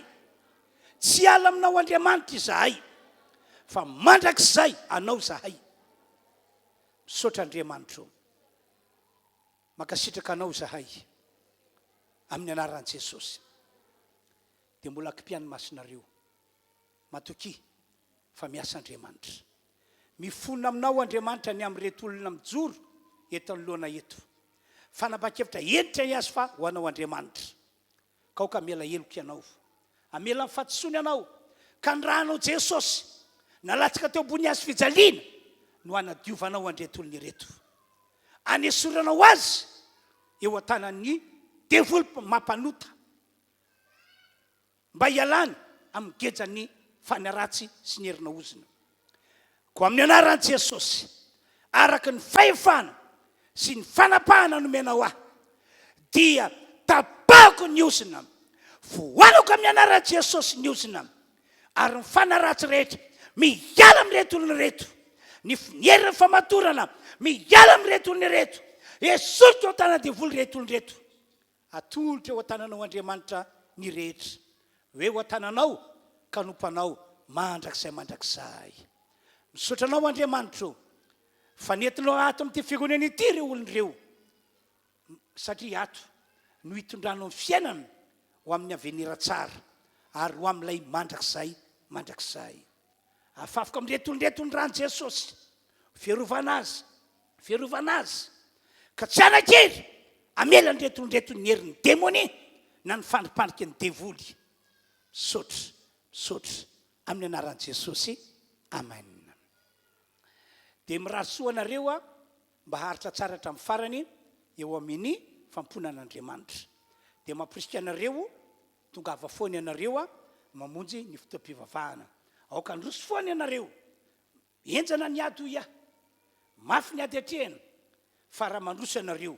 A: Tsy hiala aminao Andriamanitra izahay, fa mandrakizay Anao izahay. Misaotra Andriamanitra o. Mankasitraka Anao izahay. Amin'ny anaran'i Jesosy. Dia mbola akipian'ny masonareo. Matokia fa miasa Andriamanitra. Mifona aminao Andriamanitra ny amin'ireto olona mijoro eto anoloana eto. Fanapahan-kevitra hentitra ny azy fa ho anao Andriamanitra. Ka aoka hamela heloka ianao. Hamela ny fahadisoana ianao. Ka ny rànao Jesosy nalatsaka teo ambony hazo fijaliana no hanadiovanao an'ireto olona ireto. Hanesoranao azy eo an-tanan'ny devoly mampanota. Mba hialany amin'ny gejan'ny fanahy ratsy sy ny herina ozona. Koa amin'ny anaran'i Jesosy, araka ny fahefana sy ny fanapahana nomenao ahy, dia tapahako ny ozona, foanako amin'ny anaran'i Jesosy ny ozona, ary ny fanahy ratsy rehetra miala amin'ireto olona ireto, ny herin'ny famatorana miala amin'ireto olona ireto, esoriko eo an-tanan-devoly ireto olona ireto. Atolotra eo an-tananao Andriamanitra ny rehetra, ho eo an-tananao ka hanompo Anao mandrakizay mandrakizay. Misaotra Anao Andriamanitra o, fa nentinao ato amin'ity fiangonana ity ireo olona ireo. Satria ato no hitondranao ny fiainana ho amin'ny avenir tsara ary ho amin'ilay mandrakizay mandrakizay. Afafiko amin'ireto olona ireto ny ran'i Jesosy, ho fiarovana azy, ho fiarovana azy, ka tsy hanan-kery hamela an'ireto olona ireto ny herin'ny demonia na ny fandripandriky ny devoly. Misaotra, misaotra, amin'ny anaran'i Jesosy, amen. Dia mirary soa anareo aho mba haharitra tsara hatramin'ny farany eo amin'ny fanompoana an'Andriamanitra. Dia mamporisika anareo, tongava foana ianareo mamonjy ny fotoam-pivavahana. Aoka handroso foana ianareo. Henjana ny ady hoy aho. Mafy ny ady atrehina, fa raha mandroso ianareo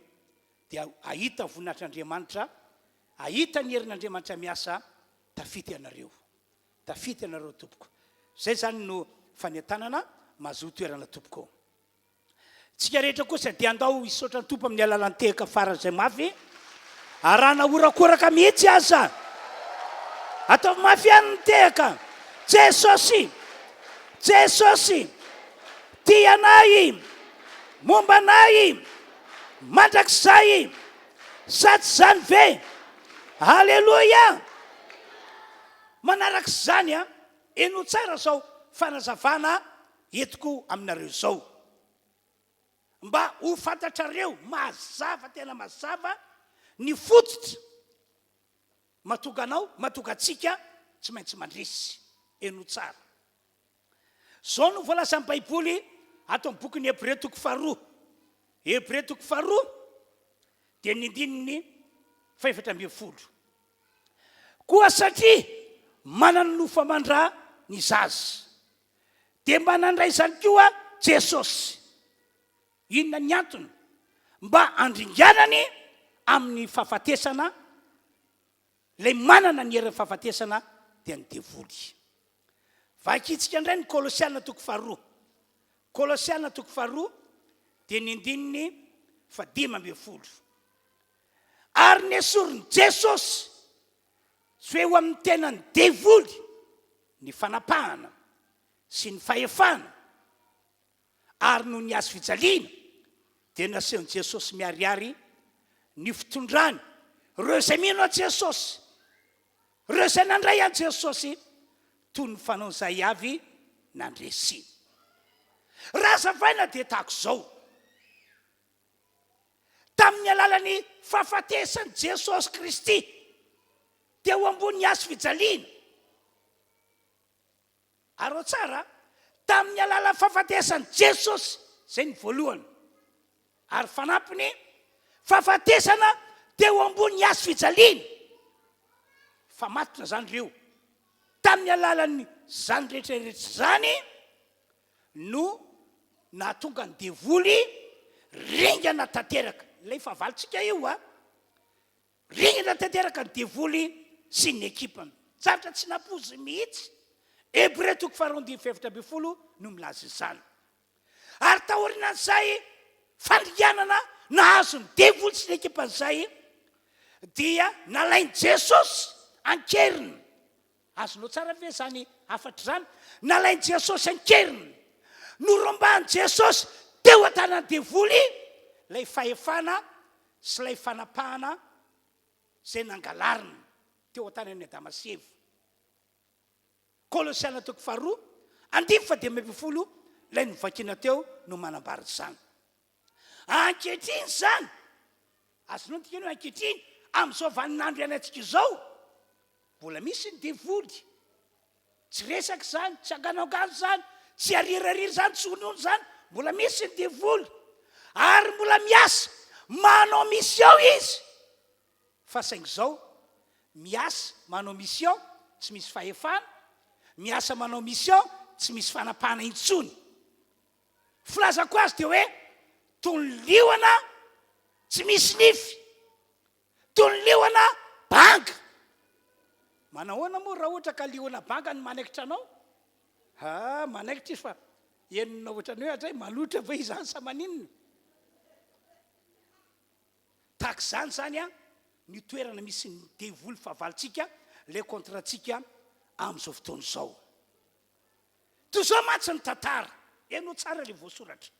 A: dia hahita voninahitr'Andriamanitra, hahita ny herin'Andriamanitra miasa, tafita ianareo. Tafita ianareo tompoko. Zay zany no fanentanana, mazoa toerana tompoko. Tsika rehetra kosa dia andao hisaotra ny Tompo amin'ny alalan'ny tehaka faran'izay mafy, arahana horakoraka mihitsy aza. Ataovy mafy ihany ny tehaka. Jesosy! Jesosy! Tia anay! Momba anay! Mandrakizay! Sa tsy izany ve? Aleloia! Manaraka izany, henoy tsara izao fanazavana entiko aminareo izao, mba ho fantatrareo mazava tena mazava ny fototra mahatonga anao, mahatonga antsika tsy maintsy mandresy. Henoy tsara. Izao no voalazan'ny Baiboly ato amin'ny bokin'ny Hebreo toko faharoa. Hebreo toko faharoa dia ny andininy fahefatra ambin'ny folo. Koa satria manana nofo aman-dra ny zaza, dia mba nandray izany koa Jesosy. Inona ny antony? Mba handringanany amin'ny fahafatesana ilay manana ny herin'ny fahafatesana dia ny devoly. Vakintsika indray ny Kolosiana toko faharoa. Kolosiana toko faharoa dia ny andininy fahadimy ambin'ny folo. Ary nesorin'i Jesosy tsy hoe ho amin'ny tenan'ny devoly ny fanapahana sy ny fahefana, ary noho ny hazo fijaliana dia nasehon'i Jesosy miharihary ny fitondrany ireo izay mino an'i Jesosy, ireo izay nandray an'i Jesosy toy ny fanaon'izay avy nandresy. Raha hazavaina dia tahaka izao, tamin'ny alalan'ny fahafatesan'i Jesosy Kristy teo ambony hazo fijaliana, Arao tsara, tamin'ny alalan'ny fahafatesan'i Jesosy, izay ny voalohany, ary fanampiny, fahafatesana teo ambony hazo fijaliana. Famatotra izany ireo. Tamin'ny alalan'izany rehetra rehetra izany no nahatonga ny devoly ringana tanteraka. Ilay fahavalontsika io a. Ringana tanteraka ny devoly sy ny ekipany. Zavatra tsy nampoiziny mihitsy. Hebreo toko faharoa andininy faha-14 no milaza izany. Ary taorianan'izay fandringanana nahazo ny devoly sy ny ekipany izay, dia nalain'i Jesosy an-keriny. Azonao tsara ve izany hafatra izany? Nalain'i Jesosy an-keriny. Norombahin'i Jesosy teo an-tanan'ny devoly ilay fahefana sy ilay fanapahana izay nangalarina teo an-tanan'i Adama sy Eva. Kolosiana toko faharoa, andininy fahadimy ambin'ny folo, ilay novakiana teo no manambara izany. Ankehitriny izany, azonao ny dikany hoe ankehitriny, amin'izao vaninandro iainantsika izao, mbola misy ny devoly. Tsy resaka izany, tsy anganoangano izany, tsy arirariry izany, tsy honohono izany, mbola misy ny devoly. Ary mbola miasa, manao mission izy. Fa saingy izao, miasa manao mission tsy misy fahefana, miasa manao mission tsy misy fanapahana intsony. Filazako azy dia hoe toy ny liona tsy misy nify, toy ny liona banga. Manahoana moa raha ohatra ka liona banga no manaikitra anao? Ha, manaikitra izy fa henonao ohatran'ny hoe hatray malotra ve izany sa maninona? Tahaka izany izany an, ny toerana misy ny devoly fahavalontsika, ilay contre antsika amin'izao fotoana izao. Toy izao mantsy ny tantara, henoy tsara ilay voasoratra.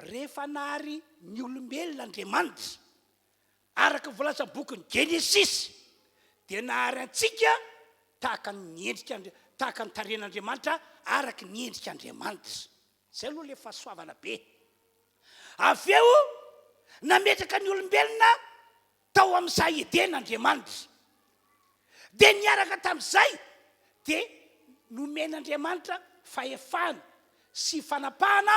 A: Rehefa nahary ny olombelona Andriamanitra, Araka ny voalazan'ny bokin'ny Genesisy, dia nahary antsika tahaka ny endrika, tahaka ny tarehin'Andriamanitra, araka ny endrik'Andriamanitra. Izay aloha ilay fahasoavana be. Avy eo, nametraka ny olombelona tao amin'ny saha Edena Andriamanitra. Dia niaraka tamin'izay dia nomen'Andriamanitra fahefana sy fanapahana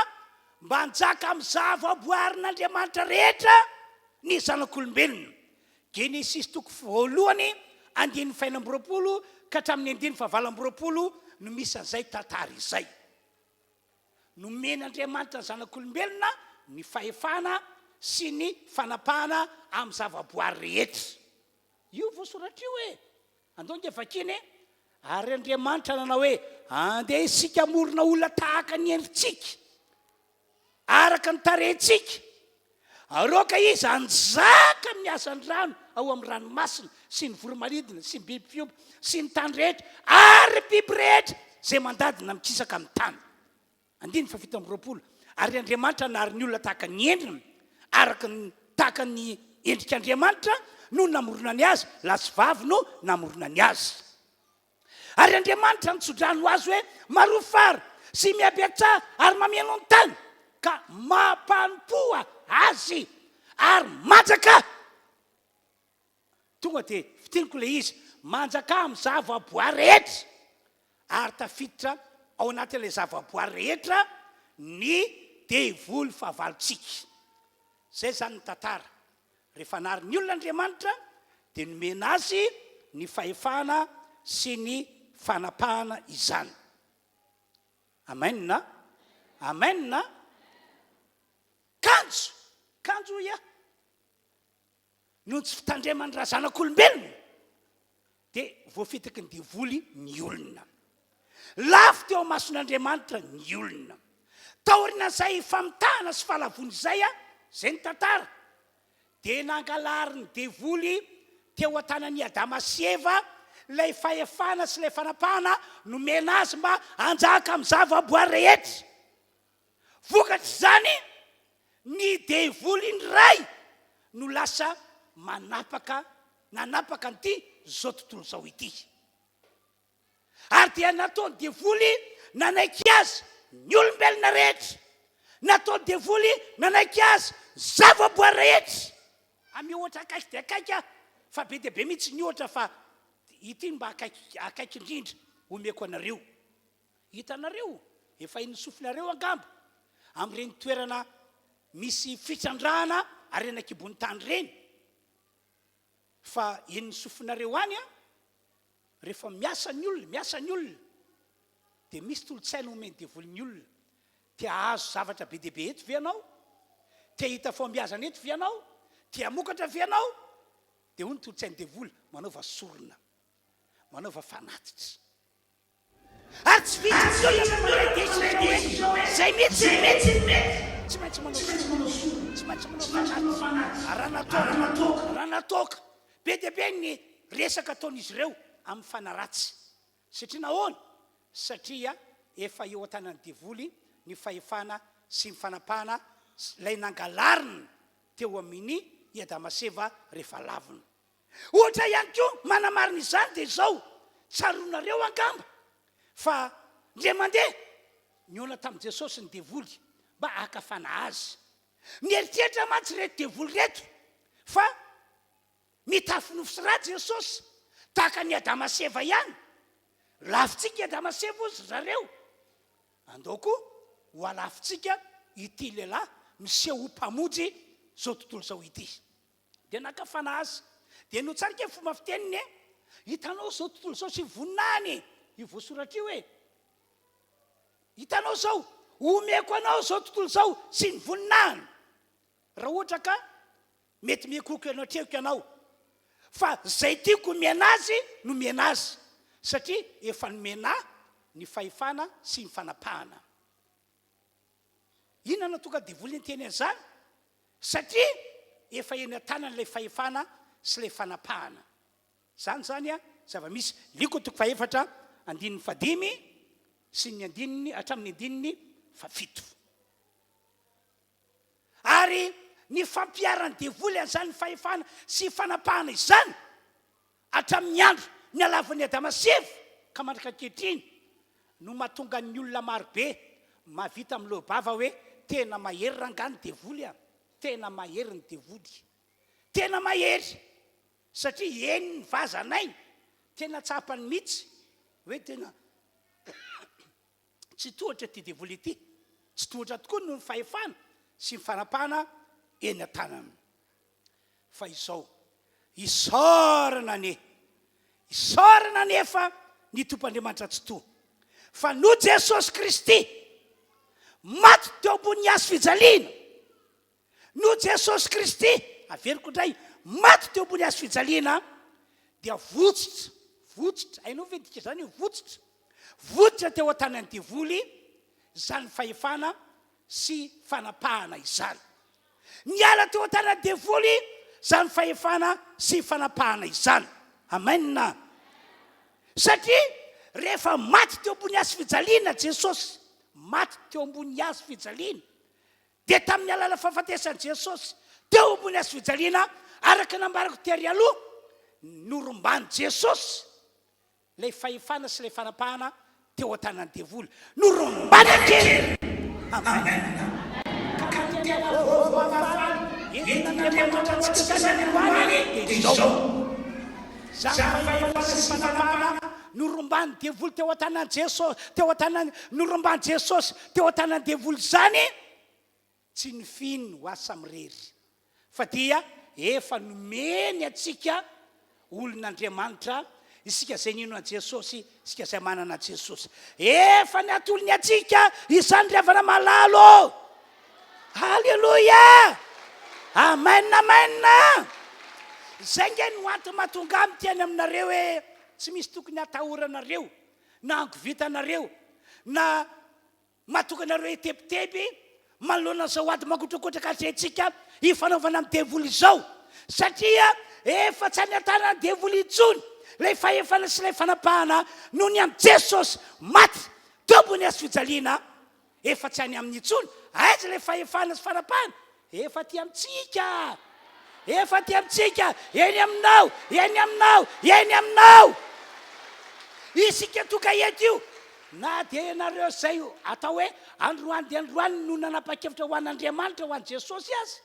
A: mba hanjaka amin'ny zavaboarin'Andriamanitra rehetra ny zanak'olombelona. Genesisy toko voalohany andininy faha-26 ka hatramin'ny andininy faha-28 no misy an'izay tantara izay. Nomen'Andriamanitra ny zanak'olombelona ny fahefana sy ny fanapahana amin'ny zavaboary rehetra. Io voasoratra io e! Andao ange vakiana e! Ary Andriamanitra nanao hoe, Andeha isika hamorona olona tahaka ny endritsika, araka ny tarehintsika. Aroaka izy hanjaka amin'ny hazandrano ao amin'ny ranomasina sy ny voromanidina sy ny biby fiompy sy ny tany rehetra ary ny biby rehetra izay mandady na mikisaka amin'ny tany. Andininy fahafito amby 20. Ary Andriamanitra nahary ny olona tahaka ny endriny, araka ny tahaka ny endrik'Andriamanitra no namoronany azy, lahy sy vavy no namoronany azy. Ary Andriamanitra nitso-drano azy hoe, Maroa fara, sy mihabetsaha ary mameno ny tany, ka mampanompoa azy, ary manjakà. Tonga dia fintiniko ilay izy, manjakà amin'ny zavaboary rehetra, ary tafiditra ao anatin'ilay zavaboary rehetra ny devoly fahavalontsika. Izay izany ny tantara. Rehefa nary ny olona Andriamanitra dia nomena azy ny fahefana sy ny fanapahana izany. Amen a! Amen a! Kanjo! Kanjo hoy aho, noho ny tsy fitandreman'ny razanak'olombelona dia voafitaky ny devoly ny olona. Lafo teo imason'Andriamanitra ny olona. Taorian'izay famitahana sy fahalavoana izay, izay ny tantara, dia nangalarin'ny devoly teo an-tanan'i Adama sy Eva ilay fahefana sy ilay fanapahana nomena azy mba hanjaka amin'ny zavaboary rehetra. Vokatr'izany, ny devoly indray no lasa manapaka, nanapaka an'ity zao tontolo izao ity. Ary dia nataon'ny devoly nanaiky azy ny olombelona rehetra. Nataon'ny devoly nanaiky azy ny zavaboary rehetra. Amy ohatra akaiky dia akaiky aho, fa be dia be mihitsy ny ohatra fa ity no mba akaiky akaiky indrindra omeko anareo. Hitanareo, efa henon'ny sofinareo angamba, amin'ireny toerana misy fitrandrahana harena an-kibon'ny tany ireny, fa henon'ny sofinareo any an, rehefa miasa ny olona, miasa ny olona, dia misy tolo-tsaina omen'ny devoly ny olona. Te hahazo zavatra be dia be eto ve ianao? Te hahita fahombiazana eto ve ianao? Te hamokatra ve ianao? Dia hoy ny tolo-tsain'ny devoly, manaova sorona, manaova fanatitra. Ary tsy vitsy ny olona no mandray décision hoe izay mihitsy no mety. Tsy maintsy manao sorona, tsy maintsy manao fanatitra, ranatoka, ranatoka. Be dia be ny resaka ataon'izy ireo amin'ny fanaratsy. Satria nahoana? Satria efa eo an-tanan'ny devoly ny fahefana sy ny fanapahana ilay nangalarina teo amin'i i Adama sy Eva rehefa lavina. Ohatra ihany koa manamarina izany dia izao, tsaroanareo angamba fa indray mandeha nihaona tamin'i Jesosy ny devoly mba haka fanahy azy. Nieritreritra mantsy ireto devoly ireto fa mitafy nofo sy ra Jesosy, tahaka an'i Adama sy Eva ihany. Lavintsika i Adama sy Eva hozy ry zareo. Andao koa ho alafintsika ity lehilahy miseho ho mpamonjy izao tontolo izao ity. Dia naka fanahy azy. Dia notsarika ny fomba fiteniny e! Hitanao izao tontolo izao sy ny voninahiny e! Io voasoratra io e! Hitanao izao, omeko anao izao tontolo izao sy ny voninahiny. Raha ohatra ka mety mihekoheko eo anatrehako ianao, fa izay tiako omena azy no omena azy, satria efa nomena ahy ny fahefana sy ny fanapahana. Inona no tonga devoly niteny an'izany? Satria efa eny an-tanany ilay fahefana sy ilay fanapahana. Izany izany an, zava-misy. Lioka toko fahefatra, andininy fahadimy sy ny andininy hatramin'ny andininy fahafito. Ary Ny fampiharan'ny devoly an'izany fahefana sy fanapahana izany hatramin'ny andro nialavan'i Adama sy Eva ka mandraka ankehitriny no mahatonga ny olona marobe mahavita miloa-bava hoe tena mahery rangahy ny devoly a! Tena mahery ny devoly. Tena mahery! Satria eny ny vazanay tena tsapany mihitsy hoe tena tsy tohatra ity devoly ity. Tsy tohatra tokoa noho ny fahefana sy ny fanapahana eny an-tanany. Fa izao, isaorana anie, isaorana anefa ny Tompo Andriamanitra Tsitoha, fa noho Jesosy Kristy maty teo ambonin'ny hazo fijaliana, Noho Jesosy Kristy, averiko indray, maty teo ambony hazo fijaliana, dia votsotra, votsotra, hainao ve ny dikazany hoe votsotra? Votsotra teo an-tanan'ny devoly izany fahefana sy fanapahana izany. Niala teo an-tanan'ny devoly izany fahefana sy fanapahana izany. Amen. Satria rehefa maty teo ambony hazo fijaliana Jesosy, maty teo ambony hazo fijaliana, dia tamin'ny alalan'ny fahafatesan'i Jesosy teo ambony hazo fijaliana, araka ny nambarako tery aloha, noromban'i Jesosy ilay fahefana sy ilay fanapahana teo an-tanan'ny devoly. Norombany an-keriny. Amen. Ka ny tena vaovao mahafaly entin'Andriamanitra antsika izany androany dia izao, Izany fahefana sy fanapahana noromban'ny devoly teo an-tanan'i Jesosy, teo an-tanan'ny, noromban'i Jesosy teo an-tanan'ny devoly izany, tsy nofiny ho ahy samirery, fa dia efa nomeny antsika olon'Andriamanitra, isika izay nino an'i Jesosy, isika izay manana an'i Jesosy. Efa natolony antsika izany ry havana malala ô! Aleloia! Amen amen! Izay nge no antony mahatonga ahy miteny aminareo hoe tsy misy tokony hatahoranareo na hangovitanareo na mahatonga anareo hitebiteby manoloana an'izao ady mangotrakotraka atrehintsika ifanaovana amin'ny devoly izao satria efa tsy any an-tanan'ny devoly intsony ilay fahefana sy ilay fanapahana noho ny amin'i Jesosy maty teo ambony hazo fijaliana. Efa tsy any aminy intsony. Aiza ilay fahefana sy fanapahana? Efa aty amintsika. Efa aty amintsika. Eny aminao, eny aminao, eny aminao. Isika tonga eto io, na dia ianareo izay atao hoe androany dia androany no nanapa-kevitra ho an'Andriamanitra, ho an'i Jesosy aza,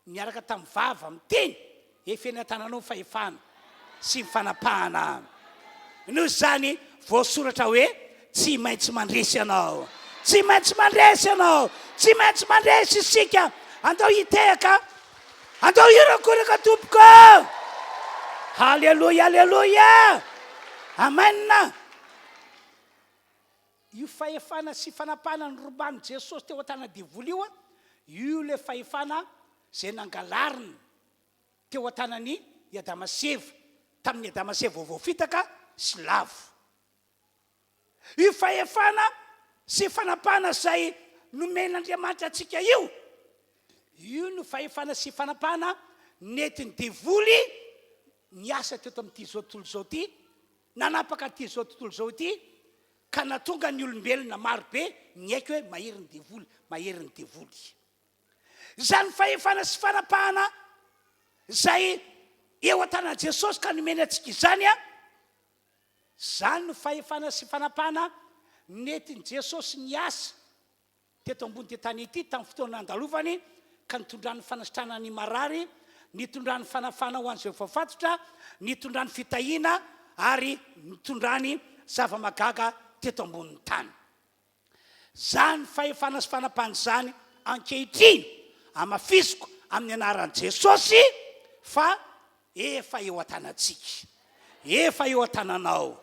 A: Niaraka tamin'ny vava miteny, efa eny an-tananao ny fahefana sy ny fanapahana. Noho izany, voasoratra hoe, Tsy maintsy mandresy ianao. Tsy maintsy mandresy ianao. Tsy maintsy mandresy isika. Andao hitehaka. Andao hirakoraka tompoko. Haleloia, haleloia. Amen. Io fahefana sy fanapahana norombahin'i Jesosy teo an-tanan'ny devoly io, io ilay fahefana izay nangalarina teo an-tanan'i i Adama sy Eva, tamin'i Adama sy Eva vao voafitaka sy lavo. Io fahefana sy fanapahana izay nomen'Andriamanitra antsika io, io no fahefana sy fanapahana nentin'ny devoly niasa teto amin'ity izao tontolo izao ity, Nanapaka ity izao tontolo izao ity ka nahatonga ny olombelona maro be niaiky hoe mahery ny devoly, mahery ny devoly. Izany fahefana sy fanapahana izay eo an-tanan'i Jesosy ka nomeny antsika izany, izany no fahefana sy fanapahana nentin'i Jesosy niasa teto ambonin'ity tany ity tamin'ny fotoana nandalovany ka nitondrany fanasitranana ny marary, nitondrany fanafahana ho an'izay voafatotra, nitondrany fitahiana ary nitondrany zava-mahagaga teto ambonin'ny tany. Izany fahefana sy fanapahana izany ankehitriny hamafisiko amin'ny anaran'i Jesosy fa efa eo an-tanantsika, efa eo an-tananao.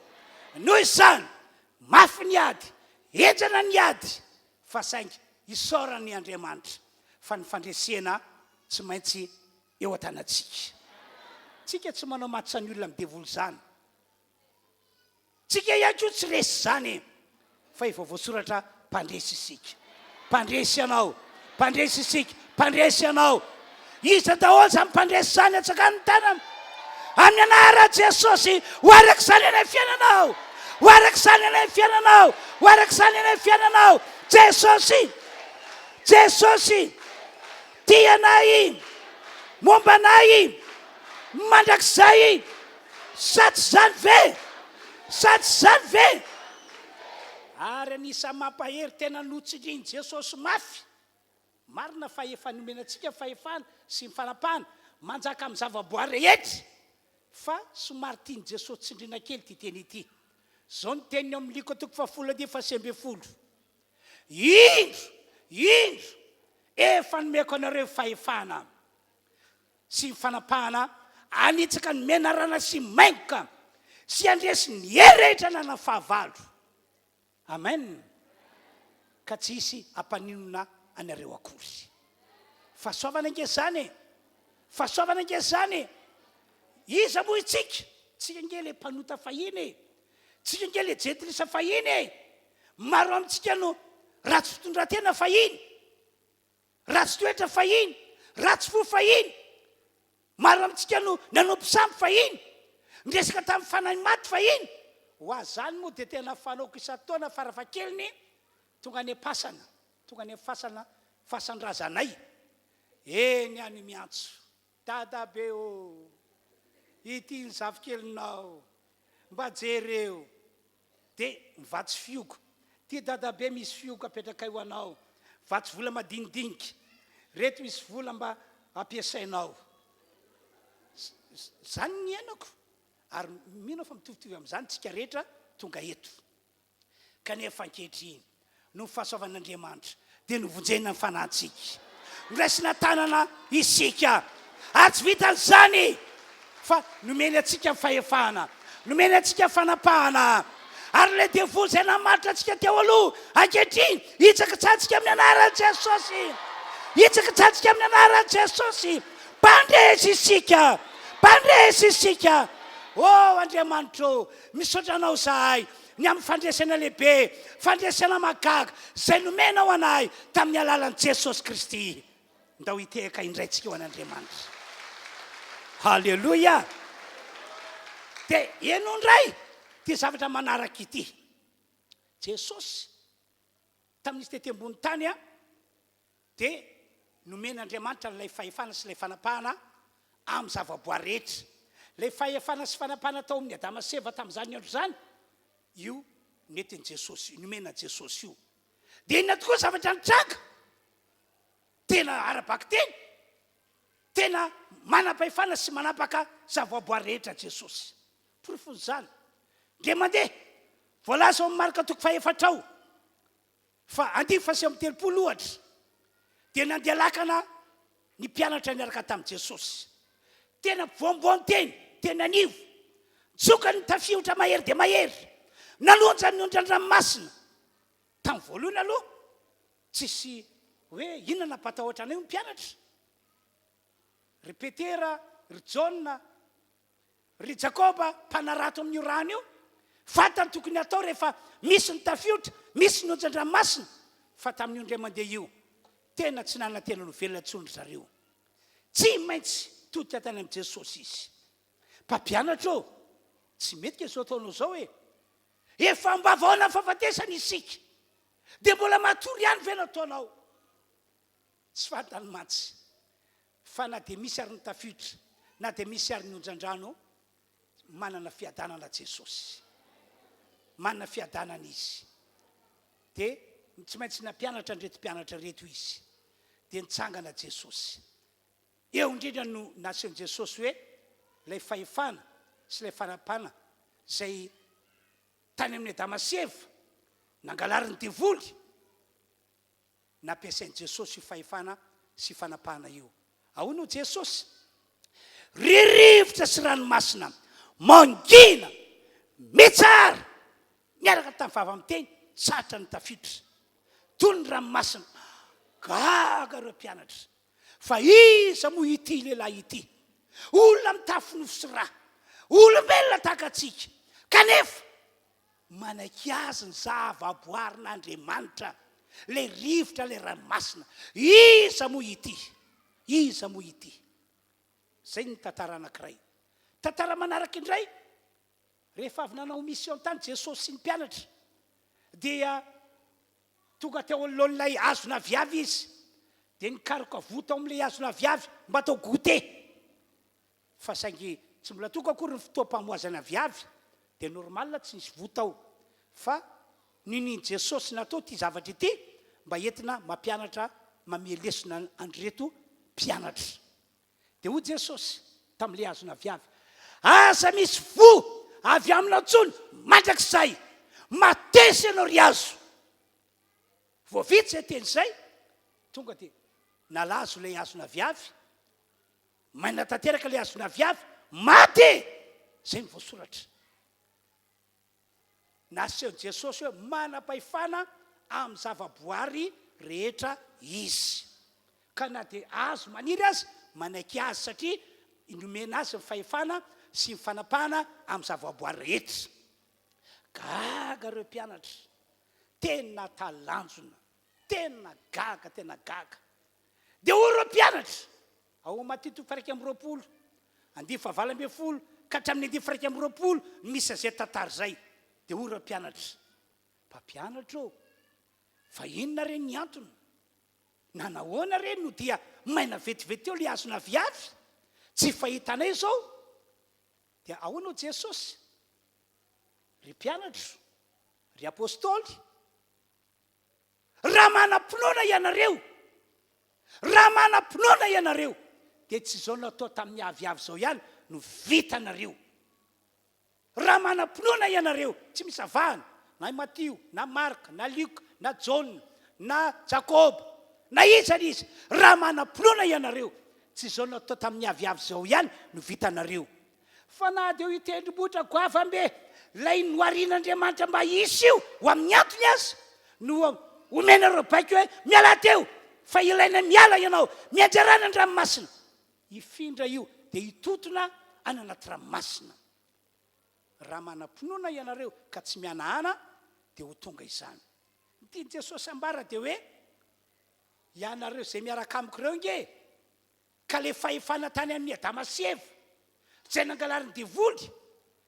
A: Noho izany, mafy ny ady, Henjana ny ady fa saingy isaorany Andriamanitra fa ny fandresena tsy maintsy eo an-tanantsika. Tsika tsy manao match ny olona amin'ny devoly izany. Tsika ihany koa tsy resy izany e! Fa efa voasoratra mpandresy isika. Mpandresy ianao. Mpandresy isika. Mpandresy ianao. Iza daholo izany mpandresy izany? Atsangano ny tanana. Amin'ny anaran'i Jesosy, ho araka izany anie ny fiainanao. Ho araka izany anie ny fiainanao. Ho araka izany anie ny fiainanao. Jesosy! Jesosy! Tia anay, momba anay mandrakizay. Sa tsy izany ve? Sa tsy izany ve? Ary anisan'ny mampahery tena notsindrin'i Jesosy mafy. Marina fa efa nomena antsika ny fahefana sy ny fanapahana manjaka amin'ny zavaboary rehetra, fa somary tian'i Jesosy tsindrina kely ity teny ity. Izao ny teniny ao amin'ny Lioka toko fahafolo andininy fahasivy ambin'ny folo, Indro, indro, efa nomeko anareo fahefana sy ny fanapahana hanitsaka ny menarana sy maingoka sy handresy ny hery rehetra ananan'ny fahavalo. Amen! Ka tsy hisy hampaninona anareo akory. Fahasoavana ange izany e! Fahasoavana ange izany e! Iza moa itsika? Tsika ange le mpanota fahiny e! Tsika ange le jentilisa fahiny e! Maro amintsika no ratsy fitondran-tena fahiny, ratsy toetra fahiny, ratsy fo fahiny. Maro amintsika no nanompo sampy fahiny, niresaka tamin'ny fanahy maty fahiny. Ho ahy izany moa dia tena fanaoko isan-taona farafahakeliny, tonga any am-pasana, tonga any amin'ny fasana, fasan-drazanay. Eny any miantso, Dadabe ô! Ity ny zafikelinao, mba jereo. Dia mivatsy fihogo. Ty dadabe misy fihogo apetrakay ho anao. Vatsy vola madinidinika. Reto misy vola mba ampiasainao. Zany ny iainako. Ary mino aho fa mitovitovy amin'izany tsika rehetra tonga eto. Kanefa ankehitriny, noho ny fahasoavan'Andriamanitra, dia novonjena ny fanahintsika. Noraisina tanana isika. Ary tsy vitan'izany, fa nomeny antsika ny fahefana, nomeny antsika ny fanapahana. Ary ilay devoly izay namaritra antsika teo aloha, ankehitriny, hitsakitsahantsika amin'ny anaran'i Jesosy. Hitsakitsahantsika amin'ny anaran'i Jesosy. Mpandresy isika! Mpandresy isika! Oh, Andriamanitra ô, misaotra Anao izahay ny amin'ny fandresena lehibe, fandresena mahagaga izay nomenao anay tamin'ny alalan'i Jesosy Kristy. Ndao hitehaka indray tsika ho an'Andriamanitra. Haleloia! Dia henoy indray ity zavatra manaraka ity. Jesosy, tamin'izy tety ambony tany, Dia nomen'Andriamanitra an'ilay fahefana sy ilay fanapahana amin'ny zavaboary rehetra. Ilay fahefana sy fanapahana tao amin'i Adama sy Eva tamin'izany andro izany, io nentin'i Jesosy, nomena an'i Jesosy io. Dia inona tokoa ny zavatra nitranga? Tena ara-bakiteny, tena manam-pahefana sy manapaka zavaboary rehetra Jesosy. Porofon'izany, indray mandeha, voalaza ao amin'ny Marka toko fahefatra ao, Fa andininy fahasivy amby telopolo, ohatra, dia nandeha lakana ny mpianatra niaraka tamin'i Jesosy. Tena ampovoampovoan-teny, teny anivo. Nitsoka ny tafiotra mahery dia mahery. Nanonja ny ondran-dranomasina. Tamin'ny voalohany aloha, tsisy hoe inona nampatahotra anay hoy ny mpianatra. Ry Petera, ry Jaona, Ry Jakoba, mpanarato amin'io rano io, fantany tokony hatao rehefa misy ny tafiotra, misy ny onjan-dranomasina, fa tamin'io indray mandeha io, tena tsy nanantena ho velona intsony ry zareo. Tsy maintsy todika tany amin'i Jesosy izy. Mpampianatra ô, tsy mety ke izao ataonao izao e! Efa ambavaona fahafatesana isika, dia mbola matory ihany ve no ataonao? Tsy fantany mantsy fa na dia misy ary ny tafiotra, na dia misy ary ny onjan-drano, manana fiadanana Jesosy. Manana fiadanana Izy. Dia tsy maintsy nampianatra an'ireto mpianatra ireto Izy. Dia nitsangana Jesosy. Eo indrindra no nasehon'i Jesosy hoe ilay fahefana sy ilay fanapahana izay tany amin'i Adama sy Eva, nangalarin'ny devoly, Nampiasain'i Jesosy io fahefana sy fanapahana io. Ahoana hoy Jesosy? Ry rivotra sy ranomasina, mangina, mitsahara! Niaraka tamin'ny vava miteny, tsatra ny tafiotra. Tony ny ranomasina. Gaga ireo mpianatra. Fa iza moa ity lehilahy ity? Olona mitafy nofo sy ra. Olombelona tahaka antsika. Kanefa, Manaiky azy ny zavaboarin'Andriamanitra, ilay rivotra, ilay ranomasina. Iza moa ity? Iza moa ity? Izay ny tantara anankiray. Tantara manaraka indray, rehefa avy nanao mission tany Jesosy sy ny mpianatra, dia tonga teo anoloan'ilay hazon'aviavy izy. Dia nikaroka voa tao amin'ilay hazon'aviavy mba atao goûter. Fa saingy tsy mbola tonga akory ny fotoam-pamoazana aviavy dia normal tsy nisy voa tao. Fa ninian'i Jesosy natao ity zavatra ity mba entina mampianatra mamehy lesona an'ireto mpianatra. Dia hoy Jesosy tamin'ilay hazon'aviavy, Aza misy voa avy aminao intsony mandrakizay! Matesa ianao ry hazo! Vao vita izay teny izay, tonga dia nalazo ilay hazon'aviavy, maina tanteraka ilay hazon'aviavy, maty e! Izay no voasoratra. Nasehon'i Jesosy hoe manam-pahefana amin'ny zavaboary rehetra izy. Ka na dia hazo maniry aza, manaiky azy satria nomena azy ny fahefana sy ny fanapahana amin'ny zavaboary rehetra. Gaga ireo mpianatra. Tena talanjona. Tena gaga, tena gaga. Dia hoy ireo mpianatra, ao amin'ny Matio toko faha-21, andiany faha-18 ka hatramin'ny andiany faha-21 no misy an'izay tantara izay. Dia hoy ireo mpianatra, Mpampianatra ô, fa inona re ny antony? Na nahoana re no dia maina vetivety teo ilay hazon'aviavy? Tsy fahitanay izao. Dia ahoana hoy Jesosy? Ry mpianatro, ry apostoly, raha manam-pinoana ianareo, raha manam-pinoana ianareo, dia tsy izao natao tamin'ny aviavy izao ihany no vitanareo. Raha manam-pinoana ianareo, tsy misy avahana, na i Matio, na Marka, na Lioka, na Jaona, na Jakoba, na iza na iza, raha manam-pinoana ianareo, tsy izao natao tamin'ny aviavy izao ihany no vitanareo. Fa na dia io tendrombohitra goavam-be, ilay noharian'Andriamanitra mba hisy io ho amin'ny antony aza, no omenareo baiko hoe, Mialà teo, fa ilaina miala ianao, mianjerà any an-dranomasina. Hifindra io, dia hitontona any anaty ranomasina. Raha manam-pinoana ianareo ka tsy mihanahana, dia ho tonga izany. Ny tian'i Jesosy ambara dia hoe, Ianareo izay miaraka amiko ireo ange, Ka le fahefana tany amin'i Adama sy Eva, izay nangalarin'ny devoly,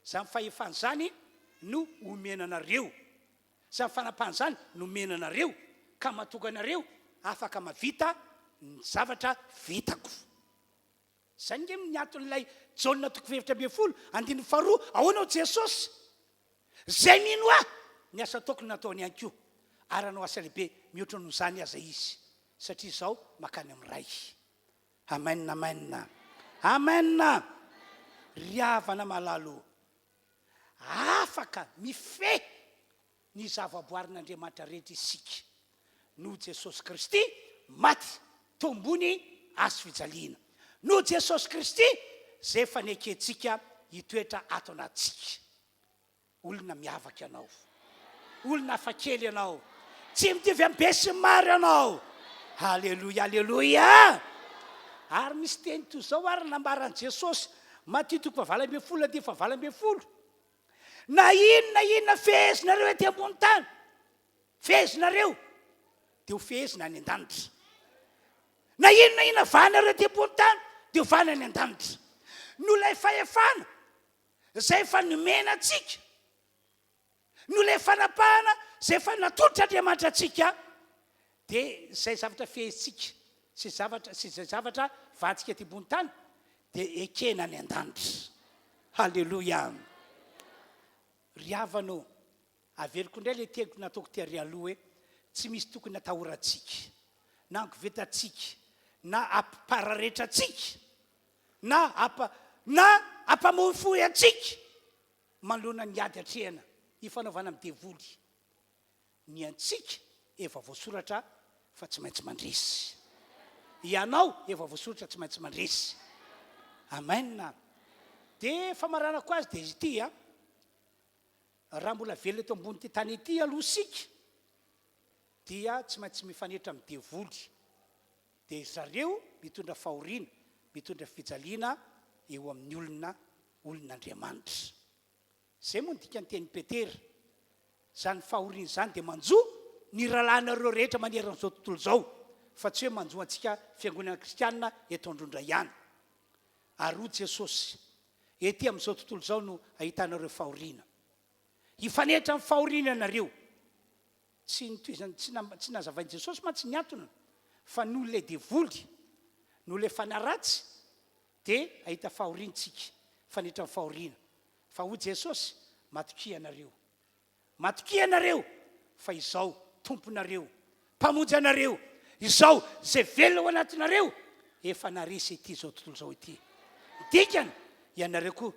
A: izany fahefana izany no omena anareo. Izany fanapahana izany no omena anareo, ka mahatonga anareo afaka mahavita ny zavatra vitako. Izay ange ny anton'ilay Jaona toko fahefatra ambinifolo, andininy faharoa, ahoana hoy Jesosy? Izay mino Ahy, ny asa ataoko no nataony ihany koa, ary hanao asa lehibe mihoatra noho izany aza izy, satria Izaho mankany amin'ny Ray. Amen, amen. Amen! Ry havana malala ô, afaka mifehy ny zavaboarin'Andriamanitra rehetra isika, noho Jesosy Kristy maty teo ambony hazo fijaliana, noho Jesosy Kristy izay efa nekentsika hitoetra ato anatintsika. Olona miavaka ianao. Olona hafakely ianao. Tsy mitovy amin'ny be sy ny maro ianao. Aleloia, aleloia! Ary misy teny toy izao ary nambaran'i Jesosy, Matio toko fahavalo ambinifolo andininy fahavalo ambinifolo. Na inona inona fehezinareo ety ambony tany, fehezinareo, dia ho fehezina any an-danitra. Na inona inona vahanareo ety ambony tany, dia ho vahana any an-danitra. Noho ilay fahefana izay efa nomena antsika, noho ilay fanapahana izay efa natolotr'Andriamanitra antsika, dia izay zavatra fehezintsika sy zavatra sy izay zavatra vahantsika ety ambony tany dia ekena any an-danitra. Haleloia! Ry havana ô, averiko indray ilay teniko nataoko tery aloha hoe tsy misy tokony atahorantsika, na angovetantsika, na ampipararetra antsika, na ampa na ampamoifoy antsika manoloana ny ady atrehana ifanaovana amin'ny devoly. Ny antsika efa voasoratra fa tsy maintsy mandresy. Ianao efa voasoratra tsy maintsy mandresy. Amen. Dia famaranako azy dia ity a. Raha mbola velona eto ambonin'ity tany ity aloha isika dia tsy maintsy mifanehitra amin'ny devoly. Dia zareo mitondra fahoriana, mitondra fijaliana eo amin'ny olona, olon'Andriamanitra. Izay moa no dikan'ny tenin'i Petera. Izany fahoriana izany dia manjo ny rahalahinareo rehetra manerana izao tontolo izao, fa tsy hoe manjo antsika fiangonana kristiana eto Androndra ihany. Ary hoy Jesosy, Ety amin'izao tontolo izao no ahitanareo fahoriana. Hifanehitra amin'ny fahoriana ianareo. Tsy notohizany, tsy tsy nazavain'i Jesosy mantsy ny antony. Fa noho ilay devoly, noho ilay fanahy ratsy, dia hahita fahoriana isika, fanetran'ny fahoriana. Fa hoy Jesosy, Matokia ianareo. Matokia ianareo fa Izaho Tomponareo, Mpamonjy anareo, Izaho izay velona ao anatinareo, efa naharesy ity izao tontolo izao ity. Ny dikany, ianareo koa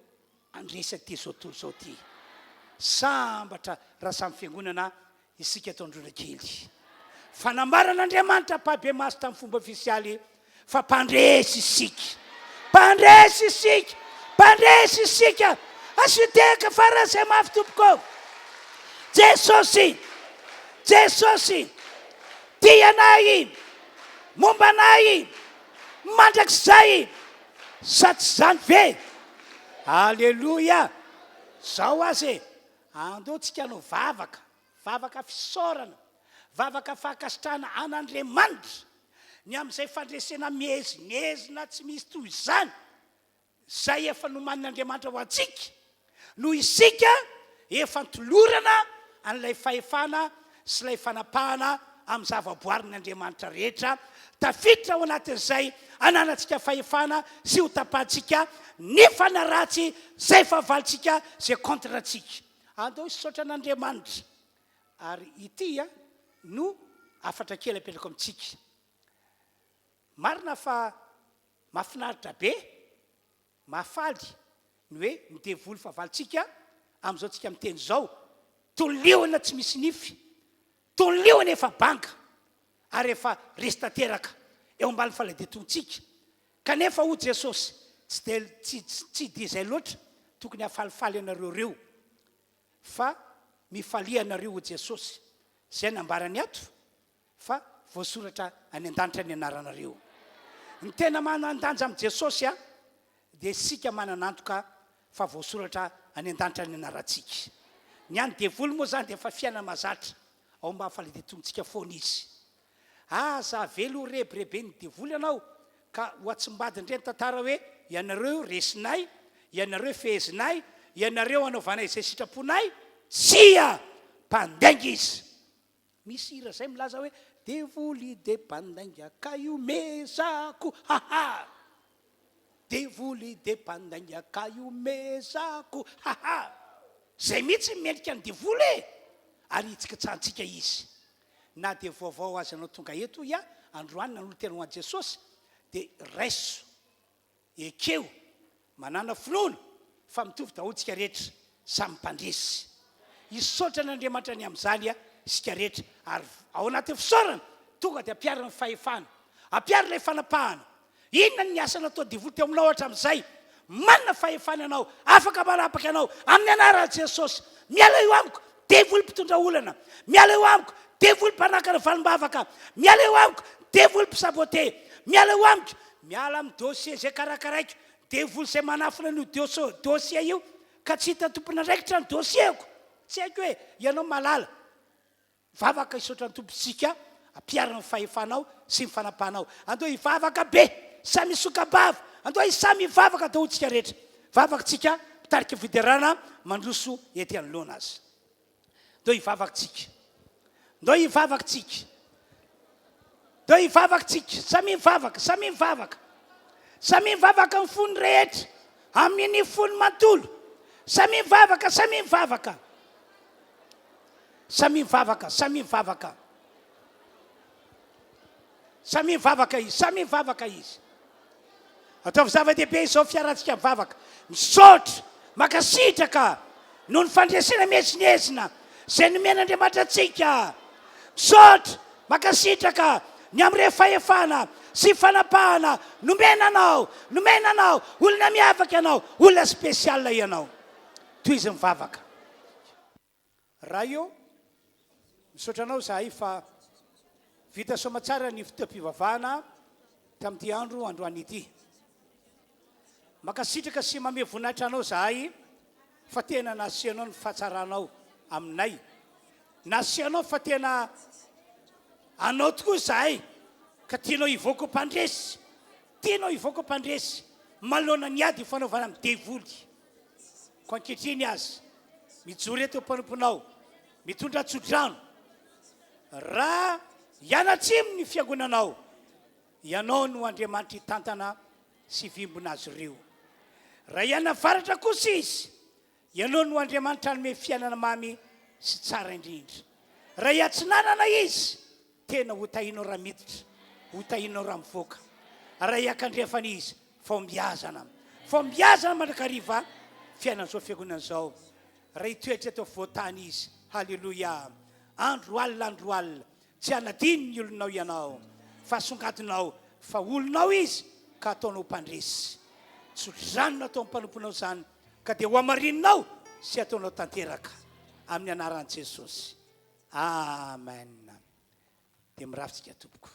A: handresy an'ity izao tontolo izao ity. Sambatra raha samy fiangonana isika eto Androndrakely. Fanambaran'Andriamanitra ampahibemaso tamin'ny fomba ofisialy fa mpandresy isika. Mpandresy isika! Mpandresy isika! Asio tehaka faran'izay mafy tompoko! Jesosy! Jesosy! Tia anay! Momba anay! Mandrakizay! Sa tsy izany ve? Aleloia! Zao aza e! Andao tsika hanao vavaka, vavaka fisaorana, vavaka fankasitrahana an'Andriamanitra ny amin'izay fandresena miezinezina tsy misy toy izany izay efa nomanin'Andriamanitra ho antsika, noho isika efa notolorana an'ilay fahefana sy ilay fanapahana amin'ny zavaboarin' Andriamanitra rehetra, tafiditra ao anatin'izay ananantsika fahefana sy ho tapahantsika ny fanahy ratsy izay fahavalontsika izay contre antsika. Andao hisaotra an'Andriamanitra. Ary ity no hafatra kely apetrako amintsika. Marina fa mahafinaritra be Mahafaly ny hoe ny devoly fahavalontsika amin'izao tsika miteny izao, toy ny liona tsy misy nify, toy ny liona efa banga ary efa resy tanteraka eo ambany faladian-tontsika. Kanefa hoy Jesosy, tsy dia tsy tsy dia izay loatra tokony hahafalifaly anareo ireo, fa mifalia ianareo hoy Jesosy. Izay nambarany ato fa voasoratra any an-danitra ny anaranareo. Ny tena manan-danja amin'i Jesosy dia isika manana antoka fa voasoratra any an-danitra ny anarantsika. Ny an'ny devoly moa izany dia efa fiainana mahazatra, ao mba hafalian-tontsika foana izy. Aza avela ho rebireben'ny devoly ianao ka ho atsimbadiny indray ny tantara hoe ianareo resinay, ianareo fehezinay, ianareo anaovanay izay sitraponay. Tsia! Mpandainga izy. Misy hira zay milaza hoe devoly de mpandainga ka iomezako haha Devoly de mpandainga ka iomezako haha Zay mihitsy ny mendrika ny devoly e! Ary hitsikitsahantsika izy. Na dia vaovao aza ianao tonga eto hoy aho androany nanolo-tena ho an'i Jesosy dia raiso Ekeo, manàna finoana fa mitovy daholo tsika rehetra, samy mpandresy. Hisaotra an'Andriamanitra ny amin'izany isika rehetra ary ao anatin'ny fisaorana tonga dia ampiaro ny fahefana, ampiaro ilay fanapahana. Inona ny asa natao devoly teo aminao hatramin'izay? Manana fahefana ianao, afaka manapaka ianao amin'ny anaran'i Jesosy. Miala eo amiko, devoly mpitondra olana. Miala eo amiko, devoly mpanakana valim-bavaka. Miala eo amiko, devoly mpisabote. Miala eo amiko, Miala amin'ny dossier izay karakaraiko, devoly izay manafina an'io dossier io ka tsy hita tompon'andraikitra ny dossier-ko. Tsy haiko hoe ianao mahalala. Vavaka hisaotra ny Tompo isika ampiharina ny fahefanao sy ny fanapahanao. Andao hivavaka be, samy hisoka-bava, andao hisamy hivavaka daholo tsika rehetra. Vavaka tsika, mpitarika fiderana mandroso ety anoloana aza. Ndao hivavaka tsika. Ndao hivavaka tsika. Ndao hivavaka tsika. Samia mivavaka, samia mivavaka. Samia mivavaka ny fony rehetra, amin'ny fony manontolo. Samia mivavaka, samia mivavaka. Samia mivavaka, samia mivavaka. Samia mivavaka izy, samia mivavaka izy. Ataovy zava-dehibe izao fiarantsika mivavaka. Misaotra, mankasitraka noho ny fandresena miezinezina izay nomen'Andriamanitra antsika. Misaotra, mankasitraka ny amin'ireo fahefana sy fanapahana nomena anao, nomena anao, olona miavaka ianao, olona spécial ianao. Tohizo mivavaka. Ray ô, misaotra Anao izahay fa vita soamatsara ny fotoam-pivavahana tamin'ity andro androany ity. Mankasitraka sy mamehy voninahitra Anao izahay fa tena nasianao ny fahatsaranao aminay. Nasianao fa tena Anao tokoa izahay ka tianao hivoaka ho mpandresy. Tianao hivoaka ho mpandresy manoloana ny ady ifanaovana amin'ny devoly. Koa ankehitriny aza, mijoro eto mpanomponao, mitondra tsodrano, raha hianatsimo ny fiangonanao. Ianao no Andriamanitra hitantana sy hivimbina azy ireo. Raha hianavaratra kosa izy, Ianao no Andriamanitra hanome fiainana mamy sy tsara indrindra. Raha hiatsinanana izy, tena ho tahinao raha miditra, ho tahinao raha mivoaka. Raha hiakandrefana izy, fahombiazana. Fahombiazana mandrakariva fiainan'izao fiangonana izao. Raha hitoetra eto afovoan-tany izy, haleloia, andro alina andro alina, Tsy hanadino ny olonao Ianao, fa asongadinao fa olonao izy ka ataonao mpandresy. Tso-drano nataon'ny mpanomponao izany ka dia hohamarininao sy ataonao tanteraka. Amin'ny anaran'i Jesosy. Amen. Dia mirary tsika tompoko.